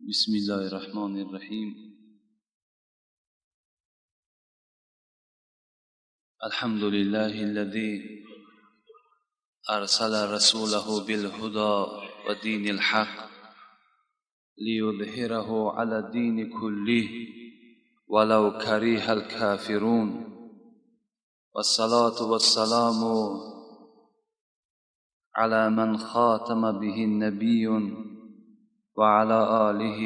بسم الله الرحمن الرحيم. الحمد لله الذي أرسل رسوله بالهدى ودين الحق ليظهره على الدين كله ولو كره الكافرون، والصلاة والسلام على من خاتم به النبي وعلى آله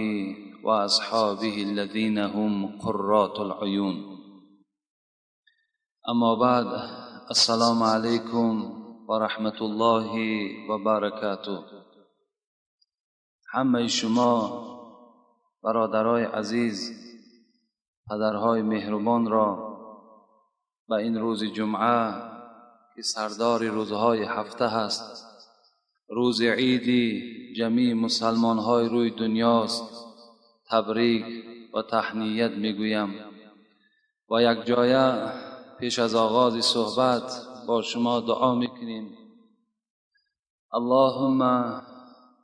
وأصحابه الذين هم قرات العيون. أما بعد، السلام عليكم ورحمة الله وبركاته. همه شما برادرای عزیز، پدرهای مهربان را به این روز جمعه که سردار روزهای هفته هست، روز عیدی جمیع مسلمانهای روی دنیاست، تبریک و تهنیت میگویم و یک جایه پیش از آغاز صحبت با شما دعا میکنیم. اللهم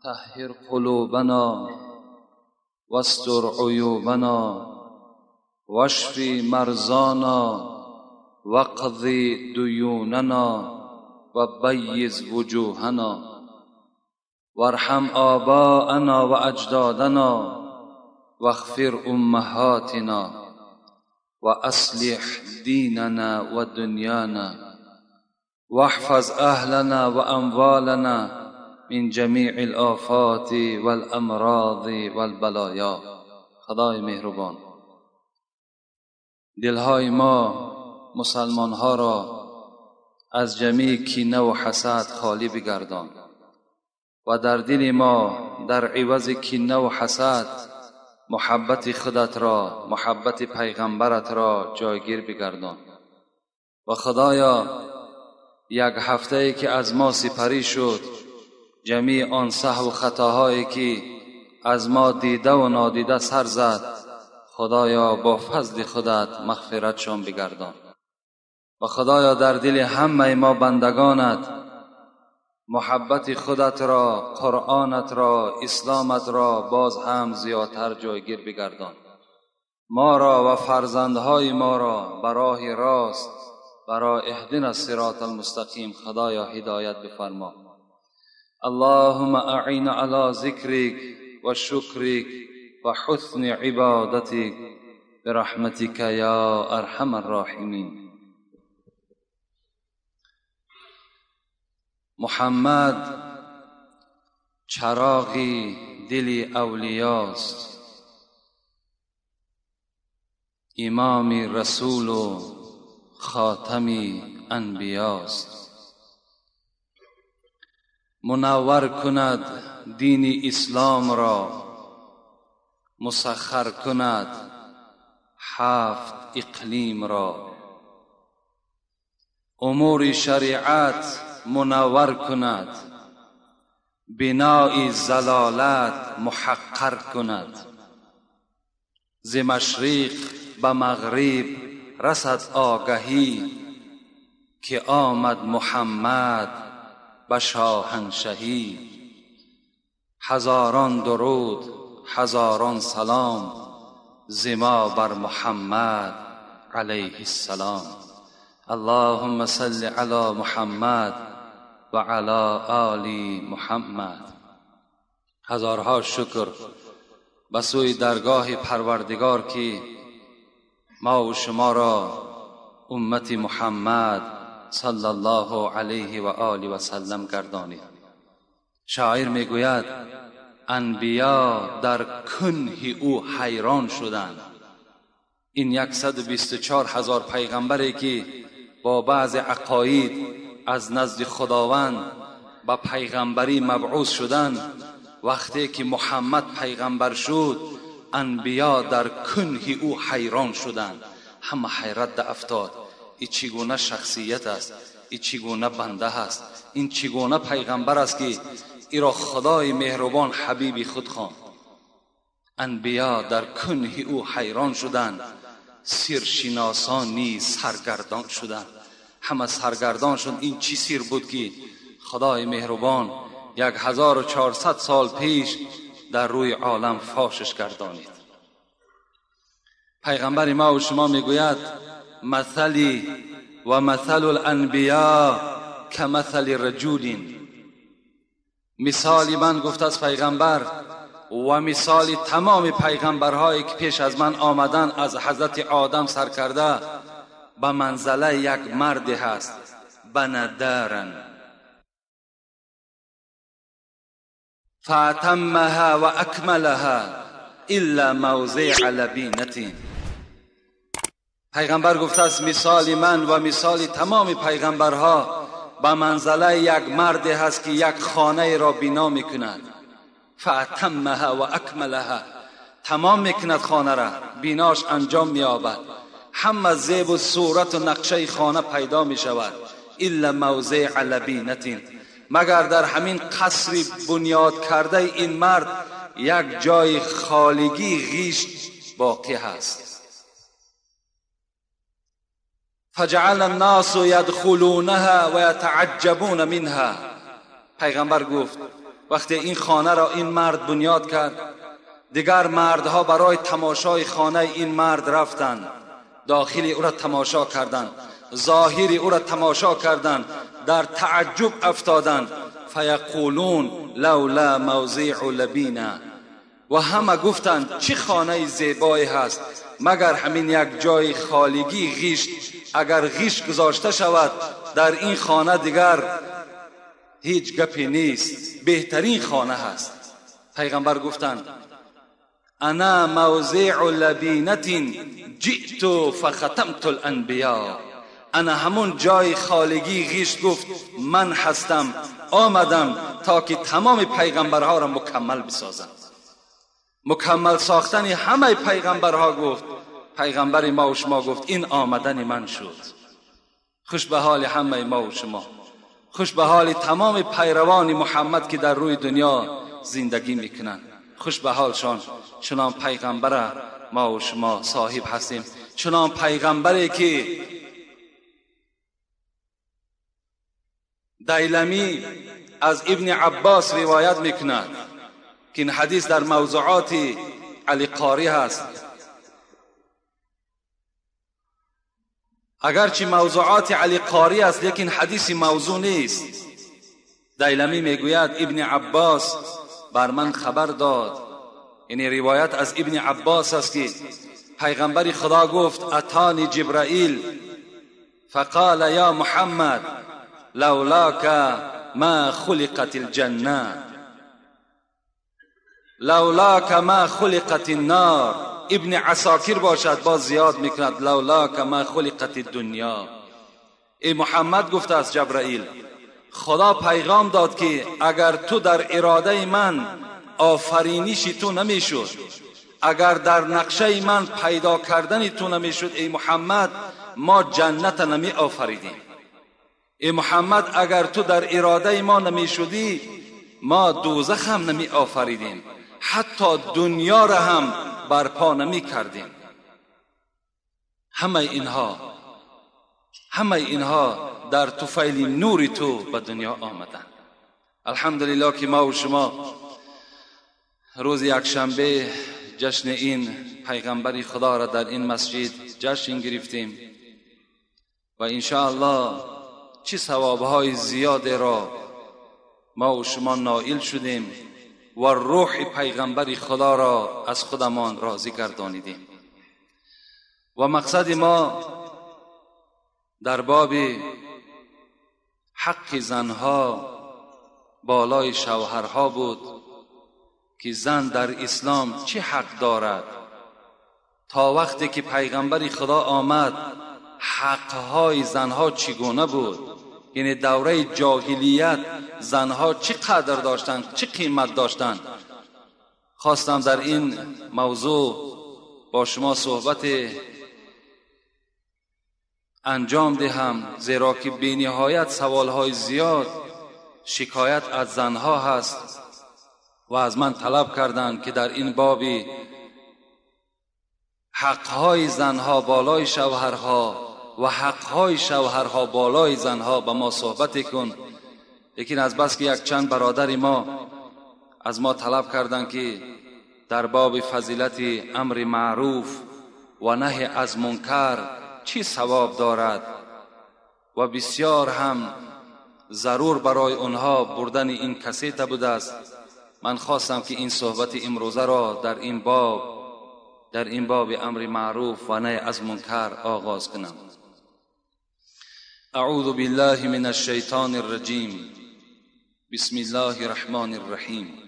طهر قلوبنا واستر عیوبنا واشف مرضانا واقض دیوننا و بیض وجوهنا وارحم آباءنا وأجدادنا واغفر أمهاتنا وأصلح ديننا ودنيانا واحفظ أهلنا وأموالنا من جميع الآفات والأمراض والبلايا. خدای مهربان، دلهای ما مسلمانها را از جمیع کینه و حسد خالی بگردان و در دل ما در عوض کینه و حسد محبت خودت را، محبت پیغمبرت را جایگیر بگردان. و خدایا، یک هفته ای که از ما سپری شد، جمیع آن سهو و خطاهایی که از ما دیده و نادیده سر زد، خدایا با فضل خودت مغفرتشان بگردان. و خدایا در دل همه ما بندگانت محبت خودت را، قرآنت را، اسلامت را باز هم زیادتر جایگیر بگردان. ما را و فرزندهای ما را براه راست، برای اهدنا الصراط المستقیم خدایا هدایت بفرما. اللهم اعین علی ذکرک و شکرک و حسن عبادتک برحمتک یا ارحم الراحمین. محمد چراغی دل اولیاست، امام رسول و خاتم انبیاست. منور کند دین اسلام را، مسخر کند 7 اقلیم را. امور شریعت منور کند، بنای ضلالت محقر کند. ز مشرق به مغرب رسد آگهی، که آمد محمد به شاهنشهی. هزاران درود، هزاران سلام، ز ما بر محمد علیه السلام. اللهم صل علی محمد و علی آل محمد. هزارها شکر به سوی درگاه پروردگار که ما و شما را امت محمد صلی الله علیه و آله و سلم گردانید. شاعر میگوید انبیا در کنه او حیران شدند. این 124,000 پیغمبری که با بعض عقاید از نزد خداوند به پیغمبری مبعوث شدند، وقتی که محمد پیغمبر شد انبیا در کنه او حیران شدند. همه حیرت ده افتاد، این چگونه شخصیت است، این چگونه بنده است، این چگونه پیغمبر است که ای را خدای مهربان حبیب خود خواند. انبیا در کنه او حیران شدند، سیرشناسان نیز سرگردان شدند. همه سرگردان شد. این چی سیر بود که خدای مهربان 1400 سال پیش در روی عالم فاشش گردانید. پیغمبر ما و شما میگوید مثلی و مثل الانبیاء کمثل رجل، مثال من گفت از پیغمبر و مثال تمام پیغمبرهایی که پیش از من آمدن از حضرت آدم سر کرده به منزله یک مرد هست، بندارن فاتمها و اکملها الا موضع لبینة. پیغمبر گفته است مثال من و مثال تمام پیغمبرها به منزله یک مرد هست که یک خانه را بنا میکند، فاتمها و اکملها، تمام میکند خانه را، بیناش انجام مییابد، همه زیب و صورت و نقشه خانه پیدا میشود، الا موضع لبینة، مگر در همین قصر بنیاد کرده این مرد یک جای خالگی غیش باقی هست. فجعل الناس يدخلونها ويتعجبون منها. پیغمبر گفت وقتی این خانه را این مرد بنیاد کرد، دیگر مردها برای تماشای خانه این مرد رفتند، داخل او را تماشا کردند، ظاهر او را تماشا کردند، در تعجب افتادند. فیقولون لولا موضع لبینا، و همه گفتند چه خانه زیبایی هست، مگر همین یک جای خالگی غیش، اگر غیش گذاشته شود در این خانه دیگر هیچ گپی نیست، بهترین خانه هست. پیغمبر گفتند انا موضع لبینة جئت فختمت الانبیاء، انا همون جای خالگی غیش گفت من هستم، آمدم تا که تمام پیغمبرها را مکمل بسازم. مکمل ساختن همه پیغمبرها گفت پیغمبر ما و شما گفت این آمدن من شد. خوش به حال همه ما و شما، خوش به حال تمام پیروان محمد که در روی دنیا زندگی میکنند، خوش به حالشان. چنان پیغمبر ما و شما صاحب هستیم، چنان پیغمبری که دیلمی از ابن عباس روایت میکند که این حدیث در موضوعات علی قاری هست. اگرچه موضوعات علی قاری است لیکن حدیث موضوع نیست. دیلمی میگوید ابن عباس بر من خبر داد، یعنی روایت از ابن عباس است که پیغمبر خدا گفت اتانی جبرائیل فقال یا محمد لولاک ما خلقت الجنه لولاک ما خلقت النار. ابن عساکر باشد باز زیاد میکند لولاک ما خلقت الدنیا. ای محمد گفته است جبرائیل، خدا پیغام داد که اگر تو در اراده من آفرینش تو نمیشد، اگر در نقشه من پیدا کردن تو نمیشد ای محمد، ما جنت نمی آفریدیم. ای محمد اگر تو در اراده ما نمیشدی، ما دوزخ هم نمی آفریدیم، حتی دنیا را هم برپا نمی کردیم. همه اینها در طفیل نور تو به دنیا آمدن. الحمدلله که ما و شما روز یکشنبه جشن این پیغمبر خدا را در این مسجد جشن گرفتیم و انشاءالله چه ثوابهای زیاد را ما و شما نائل شدیم و روح پیغمبر خدا را از خودمان راضی گردانیدیم. و مقصد ما در باب حق زنها بالای شوهرها بود که زن در اسلام چه حق دارد. تا وقتی که پیغمبر خدا آمد حقهای زنها چگونه بود، یعنی دوره جاهلیت زنها چه قدر داشتند، چه قیمت داشتند. خواستم در این موضوع با شما صحبت انجام دهم، زیرا که بی نهایت سوالهای زیاد شکایت از زنها هست و از من طلب کردند که در این باب حقهای زنها بالای شوهرها و حقهای شوهرها بالای زنها به ما صحبت کن. لیکن از بس که یک چند برادر ما از ما طلب کردند که در باب فضیلت امر معروف و نهی از منکر چی ثواب دارد و بسیار هم ضرور برای آنها بردن این کسیت بوده است. من خواستم که این صحبت امروزه را در این باب امر معروف و نهی از منکر آغاز کنم. اعوذ بالله من الشیطان الرجیم. بسم الله الرحمن الرحیم.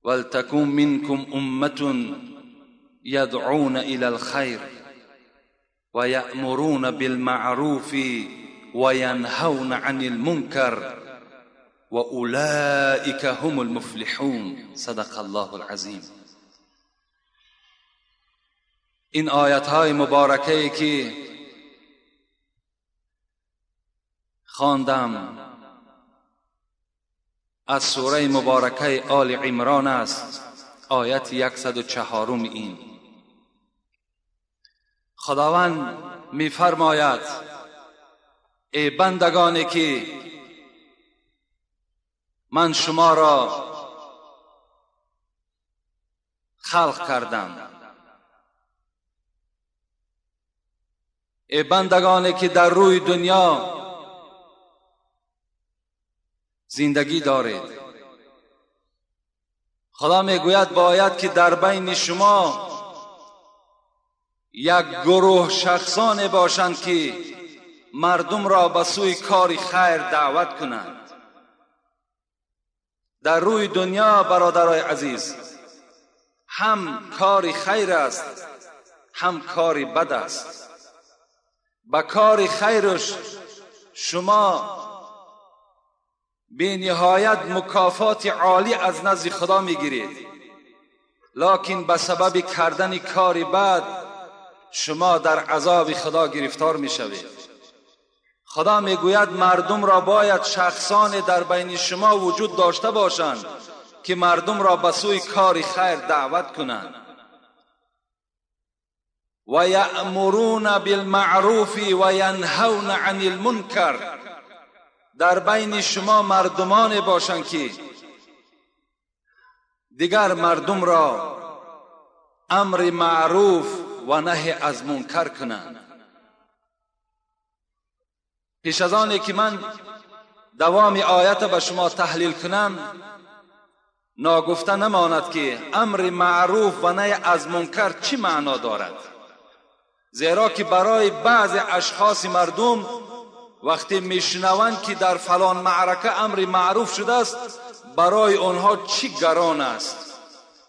ولتكن منكم امة يدعون الى الخير ويأمرون بالمعروف وينهون عن المنكر وأولئك هم المفلحون. صدق الله العظیم. این آیت های مبارکه که خواندم از سوره مبارکه آل عمران است، آیت 104. این خداوند می‌فرماید ای بندگانی که من شما را خلق کردم، ای بندگانی که در روی دنیا زندگی دارید، خدا میگوید باید که در بین شما یک گروه شخصان باشند که مردم را به سوی کار خیر دعوت کنند. در روی دنیا برادرای عزیز هم کار خیر است هم کار بد است. به کار خیرش شما بی نهایت مکافات عالی از نزد خدا میگیرید، لکن به سبب کردن کار بد شما در عذاب خدا گرفتار میشوید. خدا میگوید مردم را باید شخصان در بین شما وجود داشته باشند که مردم را به سوی کار خیر دعوت کنند. و یأمرون بالمعروف و ینهون عن المنکر. در بین شما مردمان باشند که دیگر مردم را امر معروف و نهی از منکر کنند. پیش از آن که من دوام آیت به شما تحلیل کنم، ناگفته نماند که امر معروف و نهی از منکر چی معنا دارد، زیرا که برای بعض اشخاص مردم وقتی میشنوند که در فلان معرکه امر معروف شده است، برای آنها چی گران است،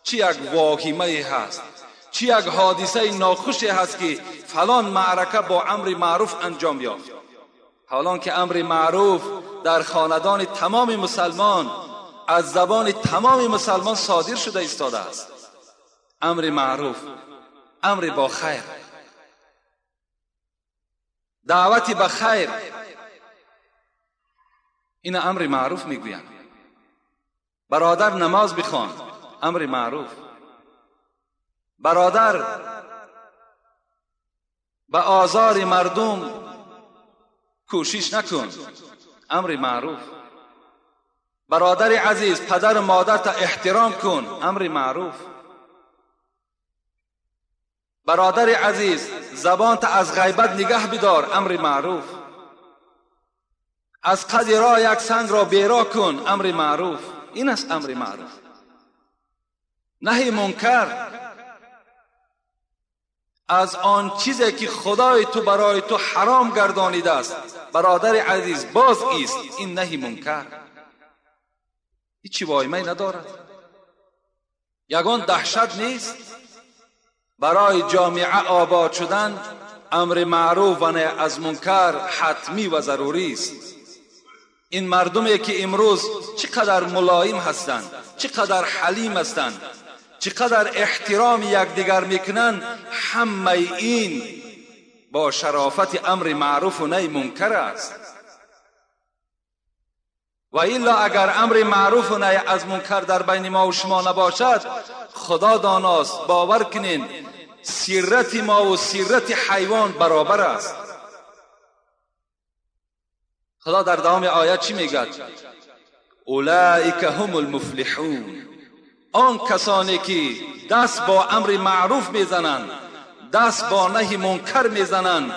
چی یک واهمه هست، چی یک حادثه ناخوشی هست که فلان معرکه با امر معروف انجام یافت. حالان که امر معروف در خاندان تمام مسلمان از زبان تمام مسلمان صادر شده ایستاده است. امر معروف، امر با خیر، دعوت به خیر، این امر معروف میگویند. برادر نماز بخوان، امر معروف. برادر به آزار مردم کوشش نکن، امر معروف. برادر عزیز پدر و مادر تا احترام کن، امر معروف. برادر عزیز زبان تا از غیبت نگه بدار، امر معروف. از قد راه یک سنگ را بیرا کن، امر معروف. این است امر معروف. نهی منکر از آن چیزی که خدای تو برای تو حرام گردانیده است، برادر عزیز باز ایست، این نهی منکر. هیچی وایمه ندارد، یگان دهشت نیست. برای جامعه آباد شدن امر معروف و نهی از منکر حتمی و ضروری است. این مردمی که امروز چقدر ملایم هستند، چقدر حلیم هستند، چقدر احترام یکدیگر میکنند، همه این با شرافت امر معروف و نهی منکر است. و الا اگر امر معروف و نهی از منکر در بین ما و شما نباشد، خدا داناست، باور کنین سیرت ما و سیرت حیوان برابر است. خدا در دوام آیت چی میگد؟ اولئک هم المفلحون. آن کسانی که دست با امر معروف میزنند، دست با نهی منکر میزنند،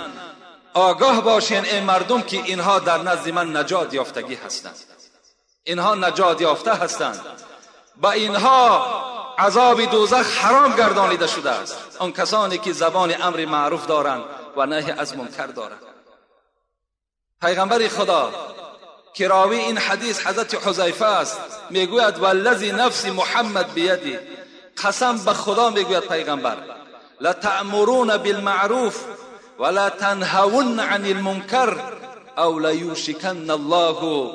آگاه باشین ای مردم که اینها در نزد من نجات یافتگی هستند، اینها نجات یافته هستند، با اینها عذاب دوزخ حرام گردانیده شده است. آن کسانی که زبان امر معروف دارند و نهی از منکر دارند. پیغمبر خدا که راوی این حدیث حضرت حذیفه است میگوید والذی نفس محمد بیدی، قسم به خدا میگوید پیغمبر، لتأمرون بالمعروف ولا تنهون عن المنکر او لیوشکن الله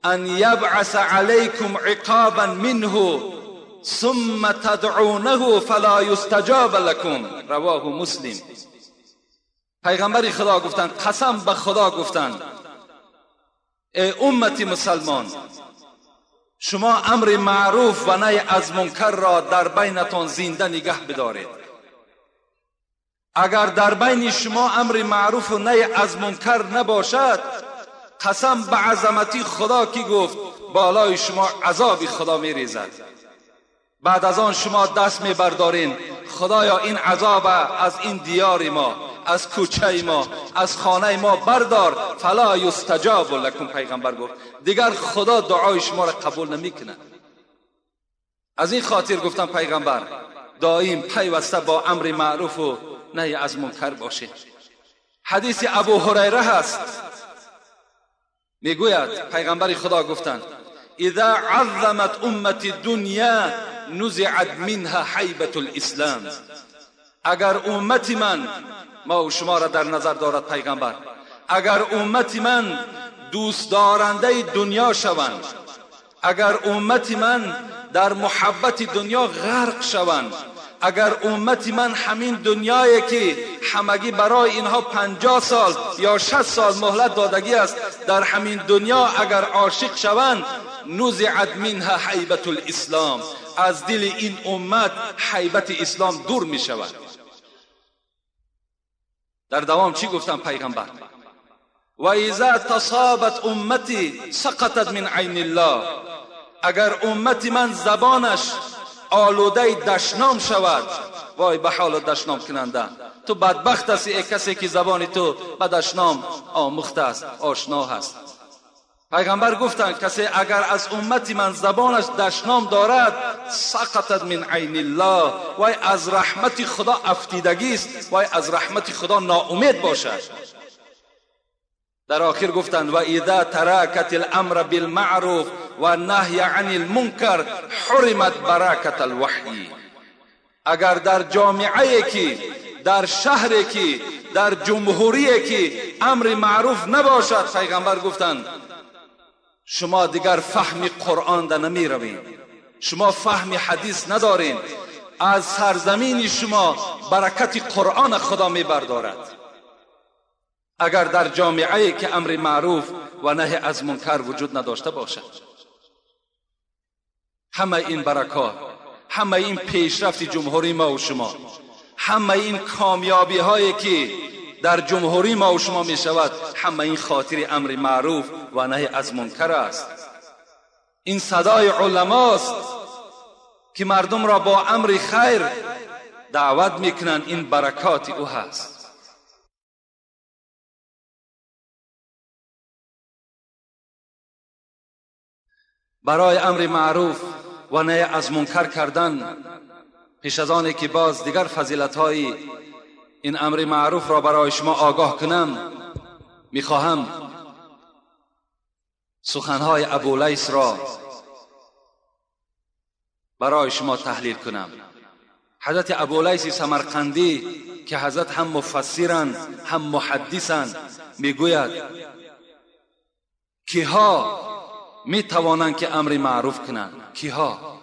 ان یبعث علیکم عقابا منه ثم تدعونه فلا یستجاب لکم. رواه مسلم. پیغمبر خدا گفتند، قسم به خدا گفتند، ای امت مسلمان، شما امر معروف و نهی از منکر را در بینتان زنده نگه بدارید. اگر در بین شما امر معروف و نهی از منکر نباشد، قسم به عظمتی خدا که گفت بالای شما عذاب خدا میریزد. بعد از آن شما دست میبردارین، خدایا این عذاب از این دیار ما، از کوچه ما، از خانه ما بردار، فلا یستجاب لکم. پیغمبر گفت دیگر خدا دعای شما را قبول نمیکنه. از این خاطر گفتم پیغمبر دائم پیوسته با امر معروف و نهی از منکر باشه. حدیث ابو هریره هست، میگوید پیغمبر خدا گفتند اذا عظمت امت دنیا نزعت منها حیبت الاسلام. اگر امت من، ما و شما را در نظر دارد پیغمبر، اگر امت من دوست دارنده دنیا شوند، اگر امت من در محبت دنیا غرق شوند، اگر امت من همین دنیایی که همگی برای اینها 50 سال یا 60 سال مهلت دادگی است، در همین دنیا اگر عاشق شوند، نزعت منها حیبت الاسلام، از دل این امت حیبت اسلام دور می شود. در دوام چی گفتم پیغمبر؟ و اذا تصابت امتی سقطت من عین الله. اگر امت من زبانش آلوده دشنام شود، وای به حال دشنام کننده، تو بدبخت هستی ای کسی که زبان تو به دشنام آموخته است، آشنا هست. پیغمبر گفتند کسی اگر از امت من زبانش دشنام دارد، سقطت من عین الله، وای از رحمت خدا افتیدگی است، وای از رحمت خدا ناامید باشد. در آخر گفتند و اذا ترکت الامر بالمعروف و نهی عن المنکر حرمت برکت الوحی. اگر در جامعه که، در شهر که، در جمهوری که امر معروف نباشد، پیغمبر گفتند شما دیگر فهم قرآن در نمی روید، شما فهم حدیث ندارین، از سرزمین شما برکت قرآن خدا می بردارد. اگر در جامعه که امر معروف و نهی از منکر وجود نداشته باشد، همه این برکات، همه این پیشرفت جمهوری ما و شما، همه این کامیابی هایی که در جمهوری ما و شما می شود، همه این خاطر امر معروف و نهی از منکر است. این صدای علماست که مردم را با امر خیر دعوت میکنند، این برکات او هست. برای امر معروف و نهی از منکر کردن، پیش از آنی که باز دیگر فضیلت های این امر معروف را برای شما آگاه کنم، میخواهم سخنهای ابولیث را برای شما تحلیل کنم. حضرت ابولیث سمرقندی که حضرت هم مفسرند هم محدثند، میگوید کیها می توانند که امر معروف کنند؟ کیها؟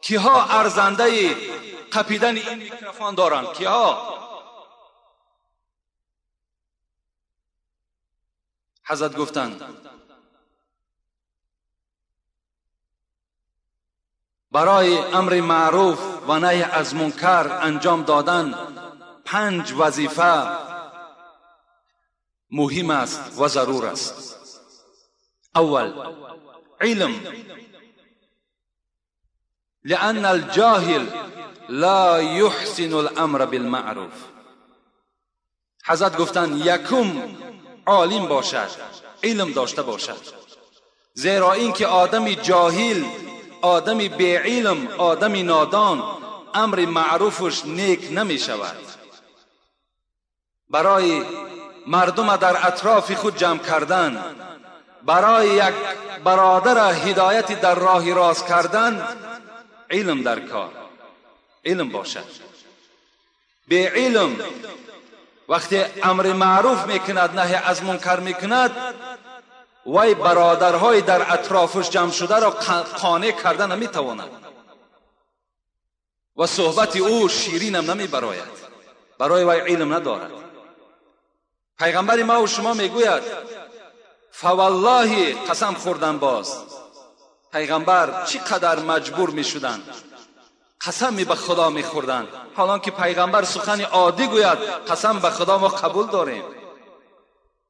کیها ارزنده قپیدن این میکروفون دارند؟ کیها؟ حضرت گفتند برای امر معروف و نهی از منکر انجام دادن 5 وظیفه مهم است و ضرور است. اول، علم. لأن الجاهل لا يحسن الأمر بالمعروف. حضرت گفتند یکم عالم باشد، علم داشته باشد، زیرا اینکه آدمی جاهل، آدمی بی علم، آدمی نادان، امر معروفش نیک نمی شود. برای مردم در اطراف خود جمع کردن، برای یک برادر هدایت در راه راست کردن، علم در کار، علم باشد. بی علم وقتی امر معروف میکند، نهی از منکر میکند، وی برادرهای در اطرافش جمع شده را قانع کرده نمیتواند و صحبت او شیرین هم نمیبراید، برای وی علم ندارد. پیغمبر ما و شما میگوید فوالله، قسم خوردن باز، پیغمبر چقدر مجبور میشدند، قسمی به خدا میخوردند. حالان که پیغمبر سخن عادی گوید قسم به خدا ما قبول داریم،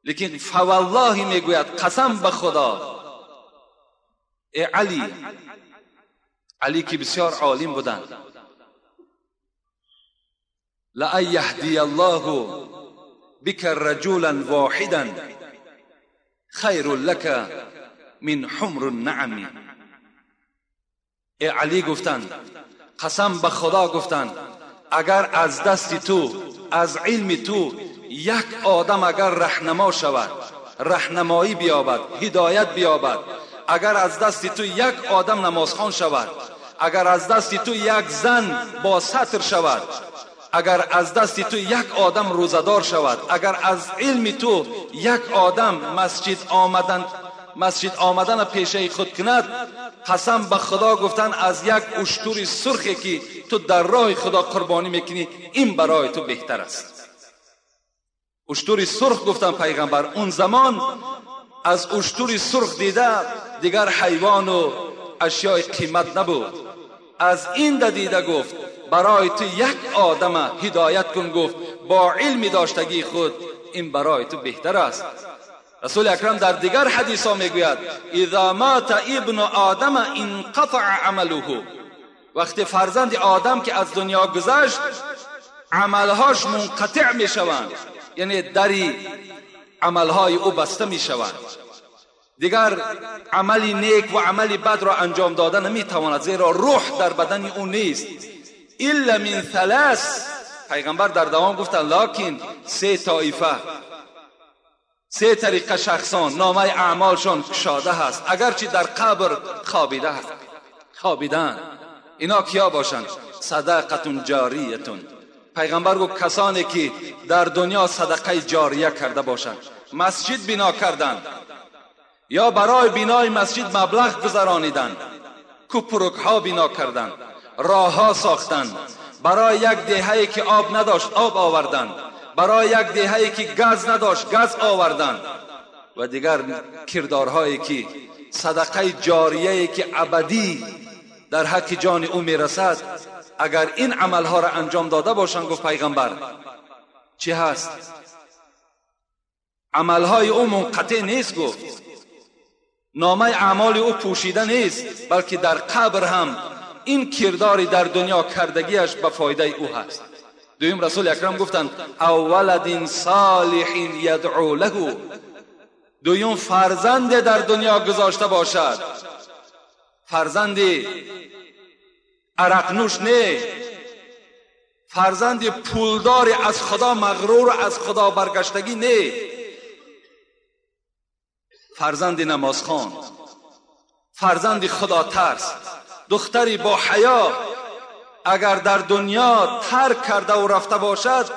لیکن فوالله میگوید قسم به خدا. ای علی، علی که بسیار عالم بودند، لأن یهدی الله بک رجلا واحدا خیر لک من حمر النعم. ای علی گفتند، قسم به خدا گفتند، اگر از دست تو، از علم تو یک آدم اگر رهنما شود، رهنمایی بیابد، هدایت بیابد، اگر از دست تو یک آدم نمازخوان شود، اگر از دست تو یک زن با ستر شود، اگر از دست تو یک آدم روزه‌دار شود، اگر از علم تو یک آدم مسجد آمدن پیشه خود کند، قسم به خدا گفتن از یک اشتر سرخی که تو در راه خدا قربانی میکنی، این برای تو بهتر است. اشتر سرخ گفتن پیغمبر اون زمان از اشتر سرخ دیده دیگر حیوان و اشیای قیمت نبود. از این دیده گفت برای تو یک آدم هدایت کن، گفت با علم داشتگی خود این برای تو بهتر است. رسول اکرم در دیگر حدیث ها میگوید اذا مات ابن آدم انقطع عمله. وقتی فرزند آدم که از دنیا گذشت عملهاش منقطع میشوند، یعنی دری عملهای او بسته میشوند، دیگر عمل نیک و عمل بد را انجام داده نمیتواند، زیرا روح در بدن او نیست. الا من ثلاث، پیغمبر در دوام گفتند لکن سه طایفه، سه طریقه شخصان نامه اعمالشان کشاده هست، اگرچه در قبر خوابیده هست، خوابیدن. اینا کیا باشند؟ صدقه جاریتون. پیغمبر گفت کسانی که در دنیا صدقه جاریه کرده باشند، مسجد بنا کردند یا برای بنای مسجد مبلغ گذرانیدند، کوپرک ها بنا کردند، راه ها ساختند، برای یک دهه‌ای که آب نداشت آب آوردند، برای یک دهه‌ای که گاز نداشت گاز آوردند و دیگر کردارهایی که صدقه جاریه‌ای که ابدی در حق جان او میرسد، اگر این عملها را انجام داده باشند، گفت پیغمبر چی هست؟ عملهای او منقطع نیست، گفت نامه اعمال او پوشیده نیست، بلکه در قبر هم این کرداری در دنیا کردگیش به فایده او هست. دویم رسول اکرم گفتند اولد صالح یدعو له. دویم فرزند در دنیا گذاشته باشد، فرزند عرق نوش نه، فرزند پولدار از خدا مغرور از خدا برگشتگی نه، فرزند نمازخوان، فرزند خدا ترس، دختری با حیا، اگر در دنیا ترک کرده و رفته باشد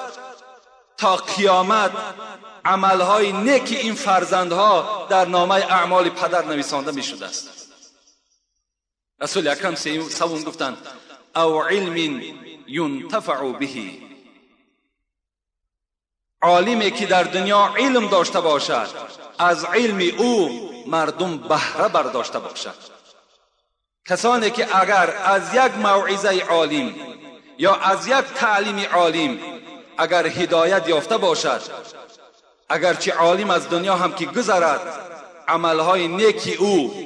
تا قیامت عملهای نیک این فرزندها در نامه اعمال پدر نویسانده می شده است. رسول اکرم سوم گفتند او علم ینتفع به. عالمی که در دنیا علم داشته باشد، از علم او مردم بهره برداشته باشد. کسانی که اگر از یک موعظه عالم یا از یک تعلیم عالم اگر هدایت یافته باشد، اگرچه عالم از دنیا هم که گذرد، عملهای نیک او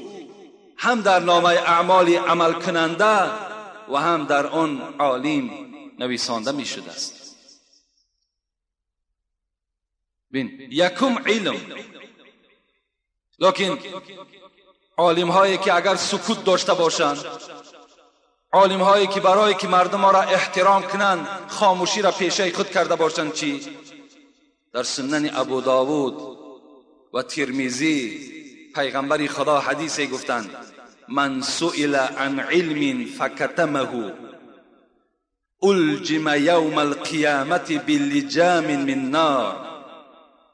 هم در نامه اعمال عمل کننده و هم در آن عالم نویسانده می شده است. بین یکم علم، لکن عالم هایی که اگر سکوت داشته باشند، عالم هایی که برای که مردم را احترام کنند خاموشی را پیشه خود کرده باشند، چی؟ در سنن ابو داود و ترمذی پیغمبر خدا حدیث گفتند: من سئل عن علم فکتمه الجم یوم القیامت بلجام من نار.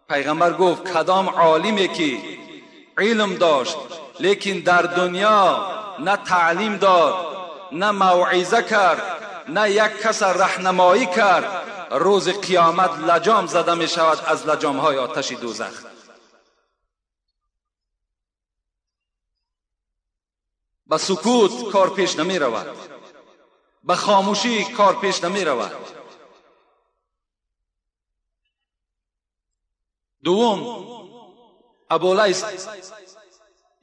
پیغمبر گفت کدام عالمی که علم داشت لیکن در دنیا نه تعلیم داد، نه موعظه کرد، نه یک کس راهنمایی کرد، روز قیامت لجام زده می شود از لجام های آتش دوزخ. به سکوت کار پیش نمی رود، به خاموشی کار پیش نمی رود. دوم، ابولیث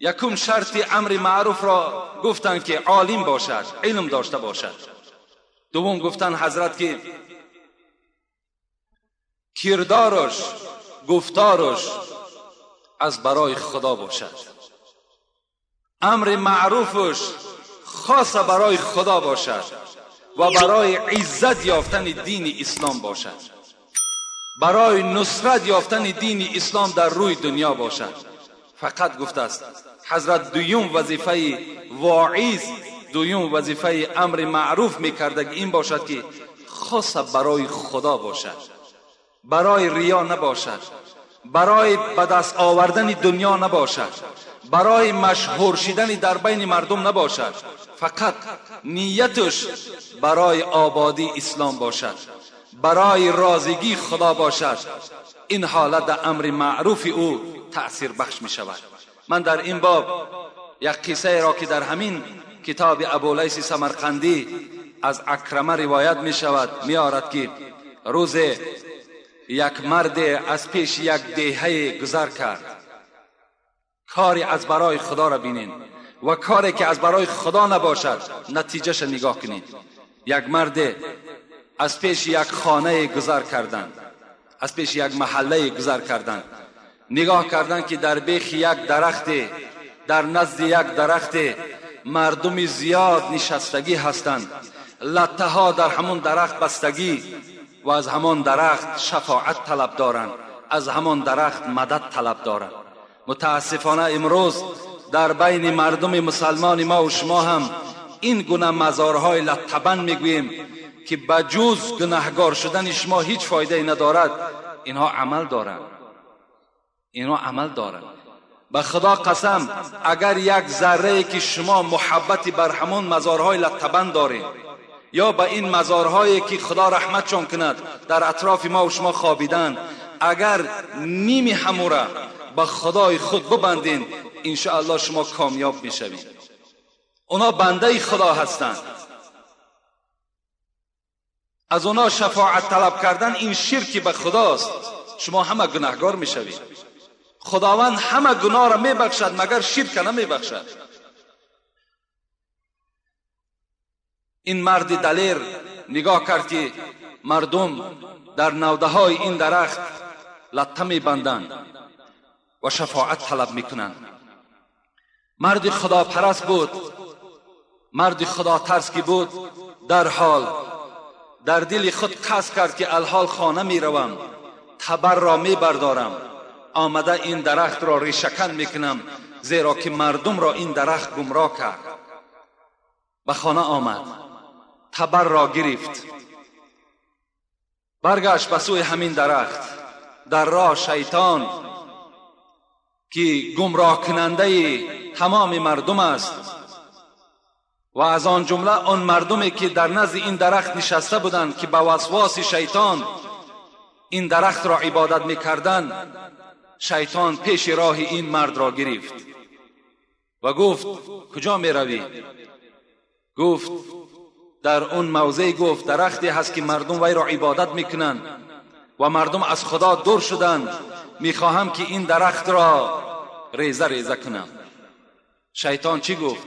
یکم شرط امر معروف را گفتند که عالم باشد، علم داشته باشد. دوم گفتند حضرت که کردارش، گفتارش از برای خدا باشد، امر معروفش خاص برای خدا باشد و برای عزت یافتن دین اسلام باشد، برای نصرت یافتن دین اسلام در روی دنیا باشد. فقط گفته است حضرت دویم وظیفه واعظ، دویم وظیفه امر معروف میکرده این باشد که خاص برای خدا باشد، برای ریا نباشد، برای به دست آوردن دنیا نباشد، برای مشهور شدن در بین مردم نباشد، فقط نیتش برای آبادی اسلام باشد، برای راضیگی خدا باشد. این حالت در امر معروف او تأثیر بخش می شود. من در این باب یک قصه را که در همین کتاب ابولیث سمرقندی از عکرمه روایت می شود می آرد که روز یک مرد از پیش یک دهه گذر کرد. کاری از برای خدا را بینین و کاری که از برای خدا نباشد نتیجهش نگاه کنین. یک مرد از پیش یک خانه گذر کردند، از پیش یک محله گذر کردند، نگاه کردند که در بیخ یک درخت، در نزد یک درخت مردم زیاد نشستگی هستند، لطه ها در همون درخت بستگی و از همان درخت شفاعت طلب دارند، از همان درخت مدد طلب دارند. متاسفانه امروز در بین مردم مسلمان ما و شما هم این گونه مزارهای لطبن میگوییم که بجز گناهگار شدن شما هیچ فایده ندارد. اینها عمل دارند، اینها عمل دارند. به خدا قسم اگر یک ذره که شما محبتی بر همون مزارهای لطبن دارید یا به این مزارهایی که خدا رحمتشان کند در اطراف ما و شما خوابیدن، اگر نیمی همورا به خدای خود ببندین انشاءالله شما کامیاب میشوید. اونا بنده خدا هستند، از اونا شفاعت طلب کردن این شرکی به خداست، شما همه گناهگار میشوید. خداوند همه گناه را میبخشد مگر شرک نمیبخشد. این مرد دلیر نگاه کرد که مردم در نوده های این درخت لطه میبندند و شفاعت طلب میکنند. مرد خدا پرست بود، مرد خدا ترس که بود، در حال در دل خود قصد کرد که الحال خانه میروم، تبر را میبردارم، آمده این درخت را ریشه‌کن میکنم، زیرا که مردم را این درخت گمراه کرد. به خانه آمد، تبر را گرفت، برگشت به سوی همین درخت. در راه شیطان که گمراه کننده تمام مردم است و از آن جمله آن مردمی که در نزد این درخت نشسته بودند که به وسواس شیطان این درخت را عبادت میکردند، شیطان پیش راه این مرد را گرفت و گفت کجا میروی؟ گفت در اون موضع، گفت درختی هست که مردم وی را عبادت میکنند و مردم از خدا دور شدند، میخواهم که این درخت را ریزه ریزه کنم. شیطان چی گفت؟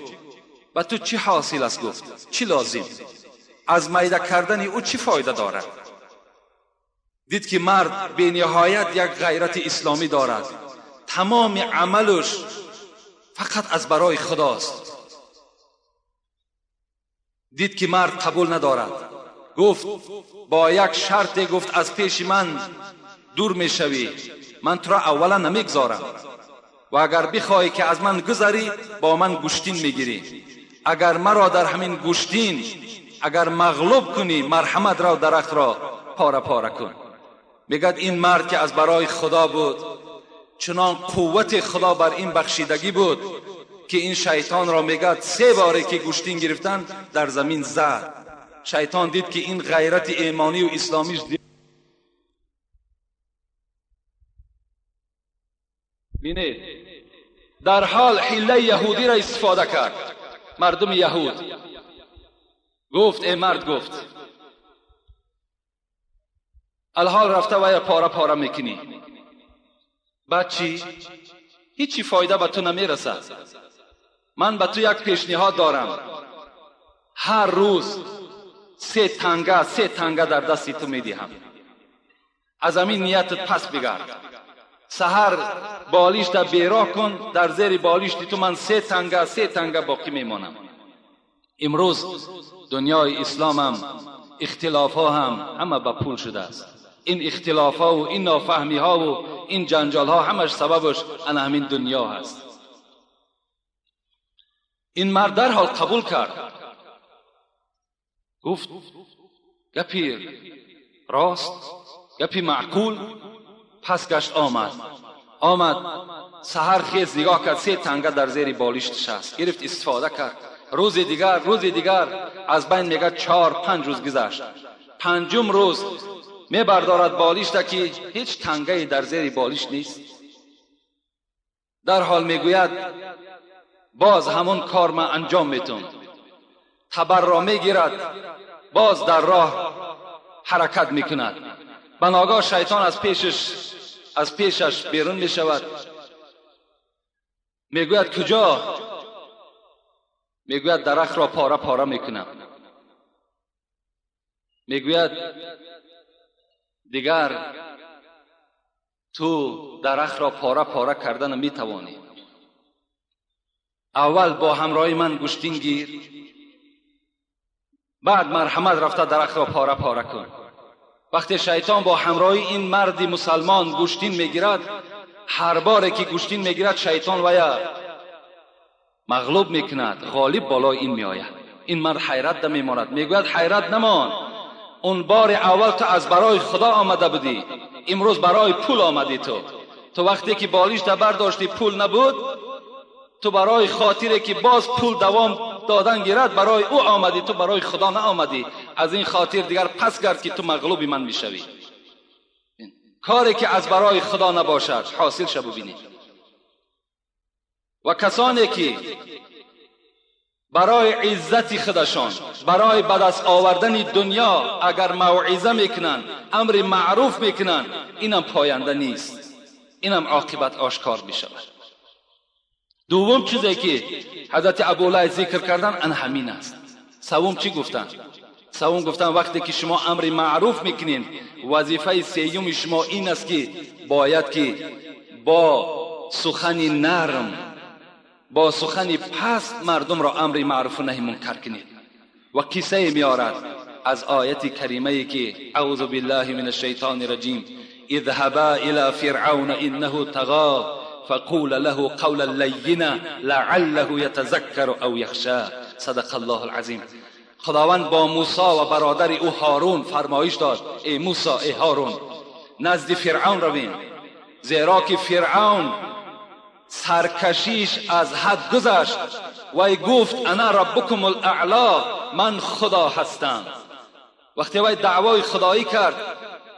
به تو چی حاصل است؟ گفت چی لازم؟ از میده کردن او چی فایده دارد؟ دید که مرد به نهایت یک غیرت اسلامی دارد، تمام عملش فقط از برای خداست. دید که مرد قبول ندارد، گفت با یک شرط، گفت از پیش من دور میشوی، من تو را اولا نمیگذارم و اگر بخواهی که از من گذری با من گوشتین میگیری، اگر مرا در همین گوشتین اگر مغلوب کنی مرحمت را درخت را پاره پاره کن. میگد این مرد که از برای خدا بود، چنان قوت خدا بر این بخشیدگی بود که این شیطان را میگد 3 باره که گوشتین گرفتن در زمین زد. شیطان دید که این غیرت ایمانی و اسلامیش بینید، در حال حیله یهودی را استفاده کرد. مردم یهود گفت ای مرد، گفت الحال رفته و یا پاره پاره میکنی، بعد چی؟ هیچی فایده به تو نمیرسد. من به تو یک پیشنهاد دارم، هر روز 3 تنگه 3 تنگه در دستی تو میدهم، از همین نیتت پس بگرد. سحر بالیش در بیراه کن، در زیر بالیش تو من 3 تنگه 3 تنگه باقی میمانم. امروز دنیای اسلام هم اختلاف ها هم همه به پول شده است. این اختلاف ها و این نافهمی ها و این جنجال ها همش سببش انا همین دنیا هست. این مرد در حال قبول کرد، گفت گپی راست، گپی معقول. پس گشت آمد سحر خیز نگاه کرد، 3 تنگه در زیر بالشتش است، گرفت استفاده کرد. روز دیگر از بین میگه 4-5 روز گذشت. 5م روز میبردارد بالشت که هیچ تنگه در زیر بالشت نیست. در حال میگوید باز همون کار من انجام میتون. تبر را میگیرد، باز در راه حرکت میکند. بناگاه شیطان از پیشش بیرون میشود. میگوید کجا؟ میگوید درخت را پاره پاره میکنم. میگوید دیگر تو درخت را پاره پاره کردن میتوانی، اول با همراهی من گوشتین گیر، بعد مرحمت رفته درخت را پاره پاره کن. وقتی شیطان با همراهی این مرد مسلمان گوشتین میگیرد، هر باره که گوشتین میگیرد شیطان ویا مغلوب میکند، غالب بالای این میآید. این مرد حیرت میماند، میگوید حیرت نمان، اون بار اول تو از برای خدا آمده بودی، امروز برای پول آمدی. تو وقتی که بالیش برداشتی پول نبود، تو برای خاطری که باز پول دوام دادن گیرد برای او آمدی، تو برای خدا نه آمدی. از این خاطر دیگر پس گرد که تو مغلوب من میشوی. کاری که از برای خدا نباشد حاصل شو ببینید. و کسانی که برای عزت خودشان، برای به دست آوردن دنیا اگر موعظه میکنن، امر معروف میکنن، اینم پاینده نیست، اینم عاقبت آشکار میشود. دوم چیزی که حضرت ابوالعلا ذکر کردن ان همین است. سوم چی گفتن؟ سوم گفتن وقتی که شما امر معروف میکنین، وظیفه سیوم شما این است که باید که با سخن نرم، با سخن پست مردم را امر معروف و نهی منکر کنید. و قصه میارد از آیت کریمه که اعوذ بالله من الشیطان الرجیم، اذهبا الى فرعون انه طغى فقول له قولا لینا لعله یتذکر او یخشى. صدق الله العظیم. خداوند با موسی و برادر او هارون فرمایش داد، ای موسی، ای هارون، نزد فرعون روین، زیرا که فرعون سرکشیش از حد گذشت و گفت انا ربکم الاعلا، من خدا هستم. وقتی وی دعوای خدایی کرد،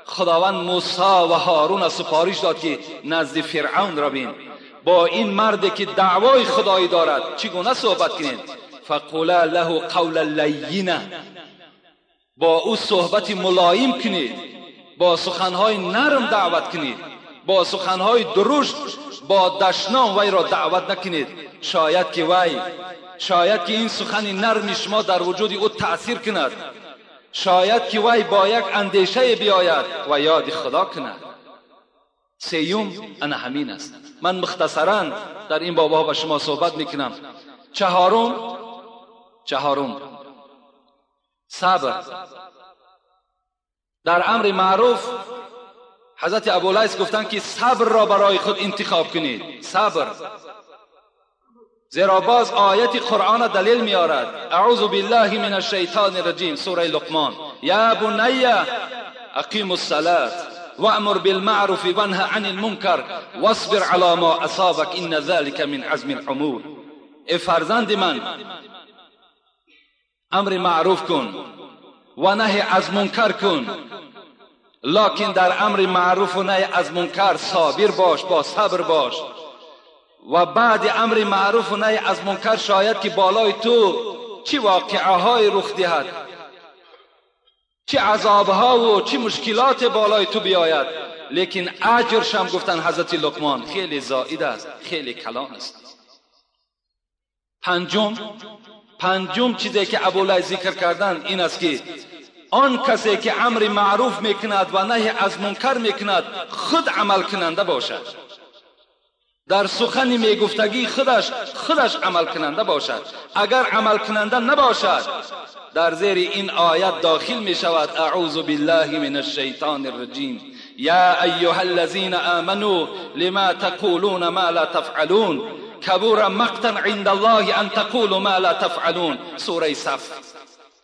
خداوند موسی و هارون سفارش داد که نزد فرعون روین، با این مرد که دعوای خدایی دارد چگونه صحبت کنین؟ فقولا له قولا لینا، با او صحبت ملایم کنید، با سخنهای نرم دعوت کنید، با سخنهای درشت با دشنام وی را دعوت نکنید. شاید که این سخن نرم شما در وجود او تأثیر کند، شاید که وی با یک اندیشه بیاید و یاد خدا کند. سیوم انا همین است. من مختصرا در این بابا با شما صحبت میکنم. چهارم صبر در امر معروف. حضرت ابولیث گفتند که صبر را برای خود انتخاب کنید. صبر، زیرا باز آیت قرآن دلیل میارد. اعوذ بالله من الشیطان الرجیم، سوره لقمان: یا بنی اقیم الصلاة وامر بالمعروف وانه عن المنکر واصبر علی ما اصابک ان ذلك من عزم الامور. ای فرزند من، امر معروف کن و نهی از منکر کن، لکن در امر معروف و نهی از منکر صابر باش، با صبر باش. و بعد امر معروف و نهی از منکر شاید که بالای تو چه واقعه های رخ دهد، چه عذاب ها و چه مشکلات بالای تو بیاید، لیکن اجرش هم گفتن حضرت لقمان خیلی زائد است، خیلی کلان است. پنجم چیزی که ابولیث ذکر کردن این است که آن کسی که امر معروف میکند و نهی از منکر میکند خود عمل کننده باشد، در سخن میگفتگی خودش عمل کننده باشد. اگر عمل کننده نباشد در زیر این آیت داخل می شود: اعوذ بالله من الشیطان الرجیم، یا ایها الذین آمنوا لما تقولون ما لا تفعلون کبر مقتا عند الله ان تقولوا ما لا تفعلون، سوره صف.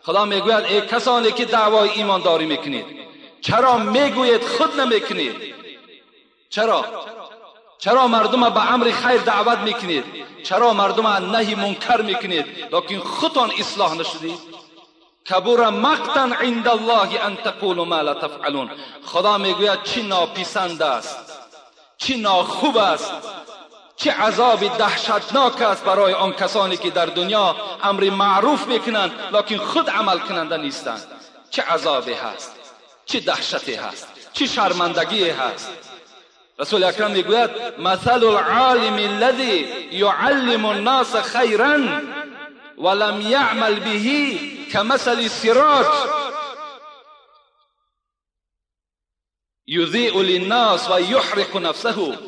خدا میگوید ای کسانی که دعوای ایمانداری میکنید، چرا میگویید خود نمیکنید؟ چرا مردم به امر خیر دعوت میکنید؟ چرا مردم نهی منکر میکنید لکن خودتان اصلاح نشدید؟ کبر مقتا عند الله ان تقولوا ما لا تفعلون. خدا میگوید چی ناپسند است، چی ناخوب است، چه عذاب دهشتناک است برای آن کسانی که در دنیا امر معروف میکنند لکن خود عمل کننده نیستند. چه عذابی هست، چه دهشتی هست، چه شرمندگی هست. رسول اکرم میگوید مثل العالم الذي يعلم الناس خیرا ولم يعمل به كمثل السراج یضیء للناس و یحرق نفسه،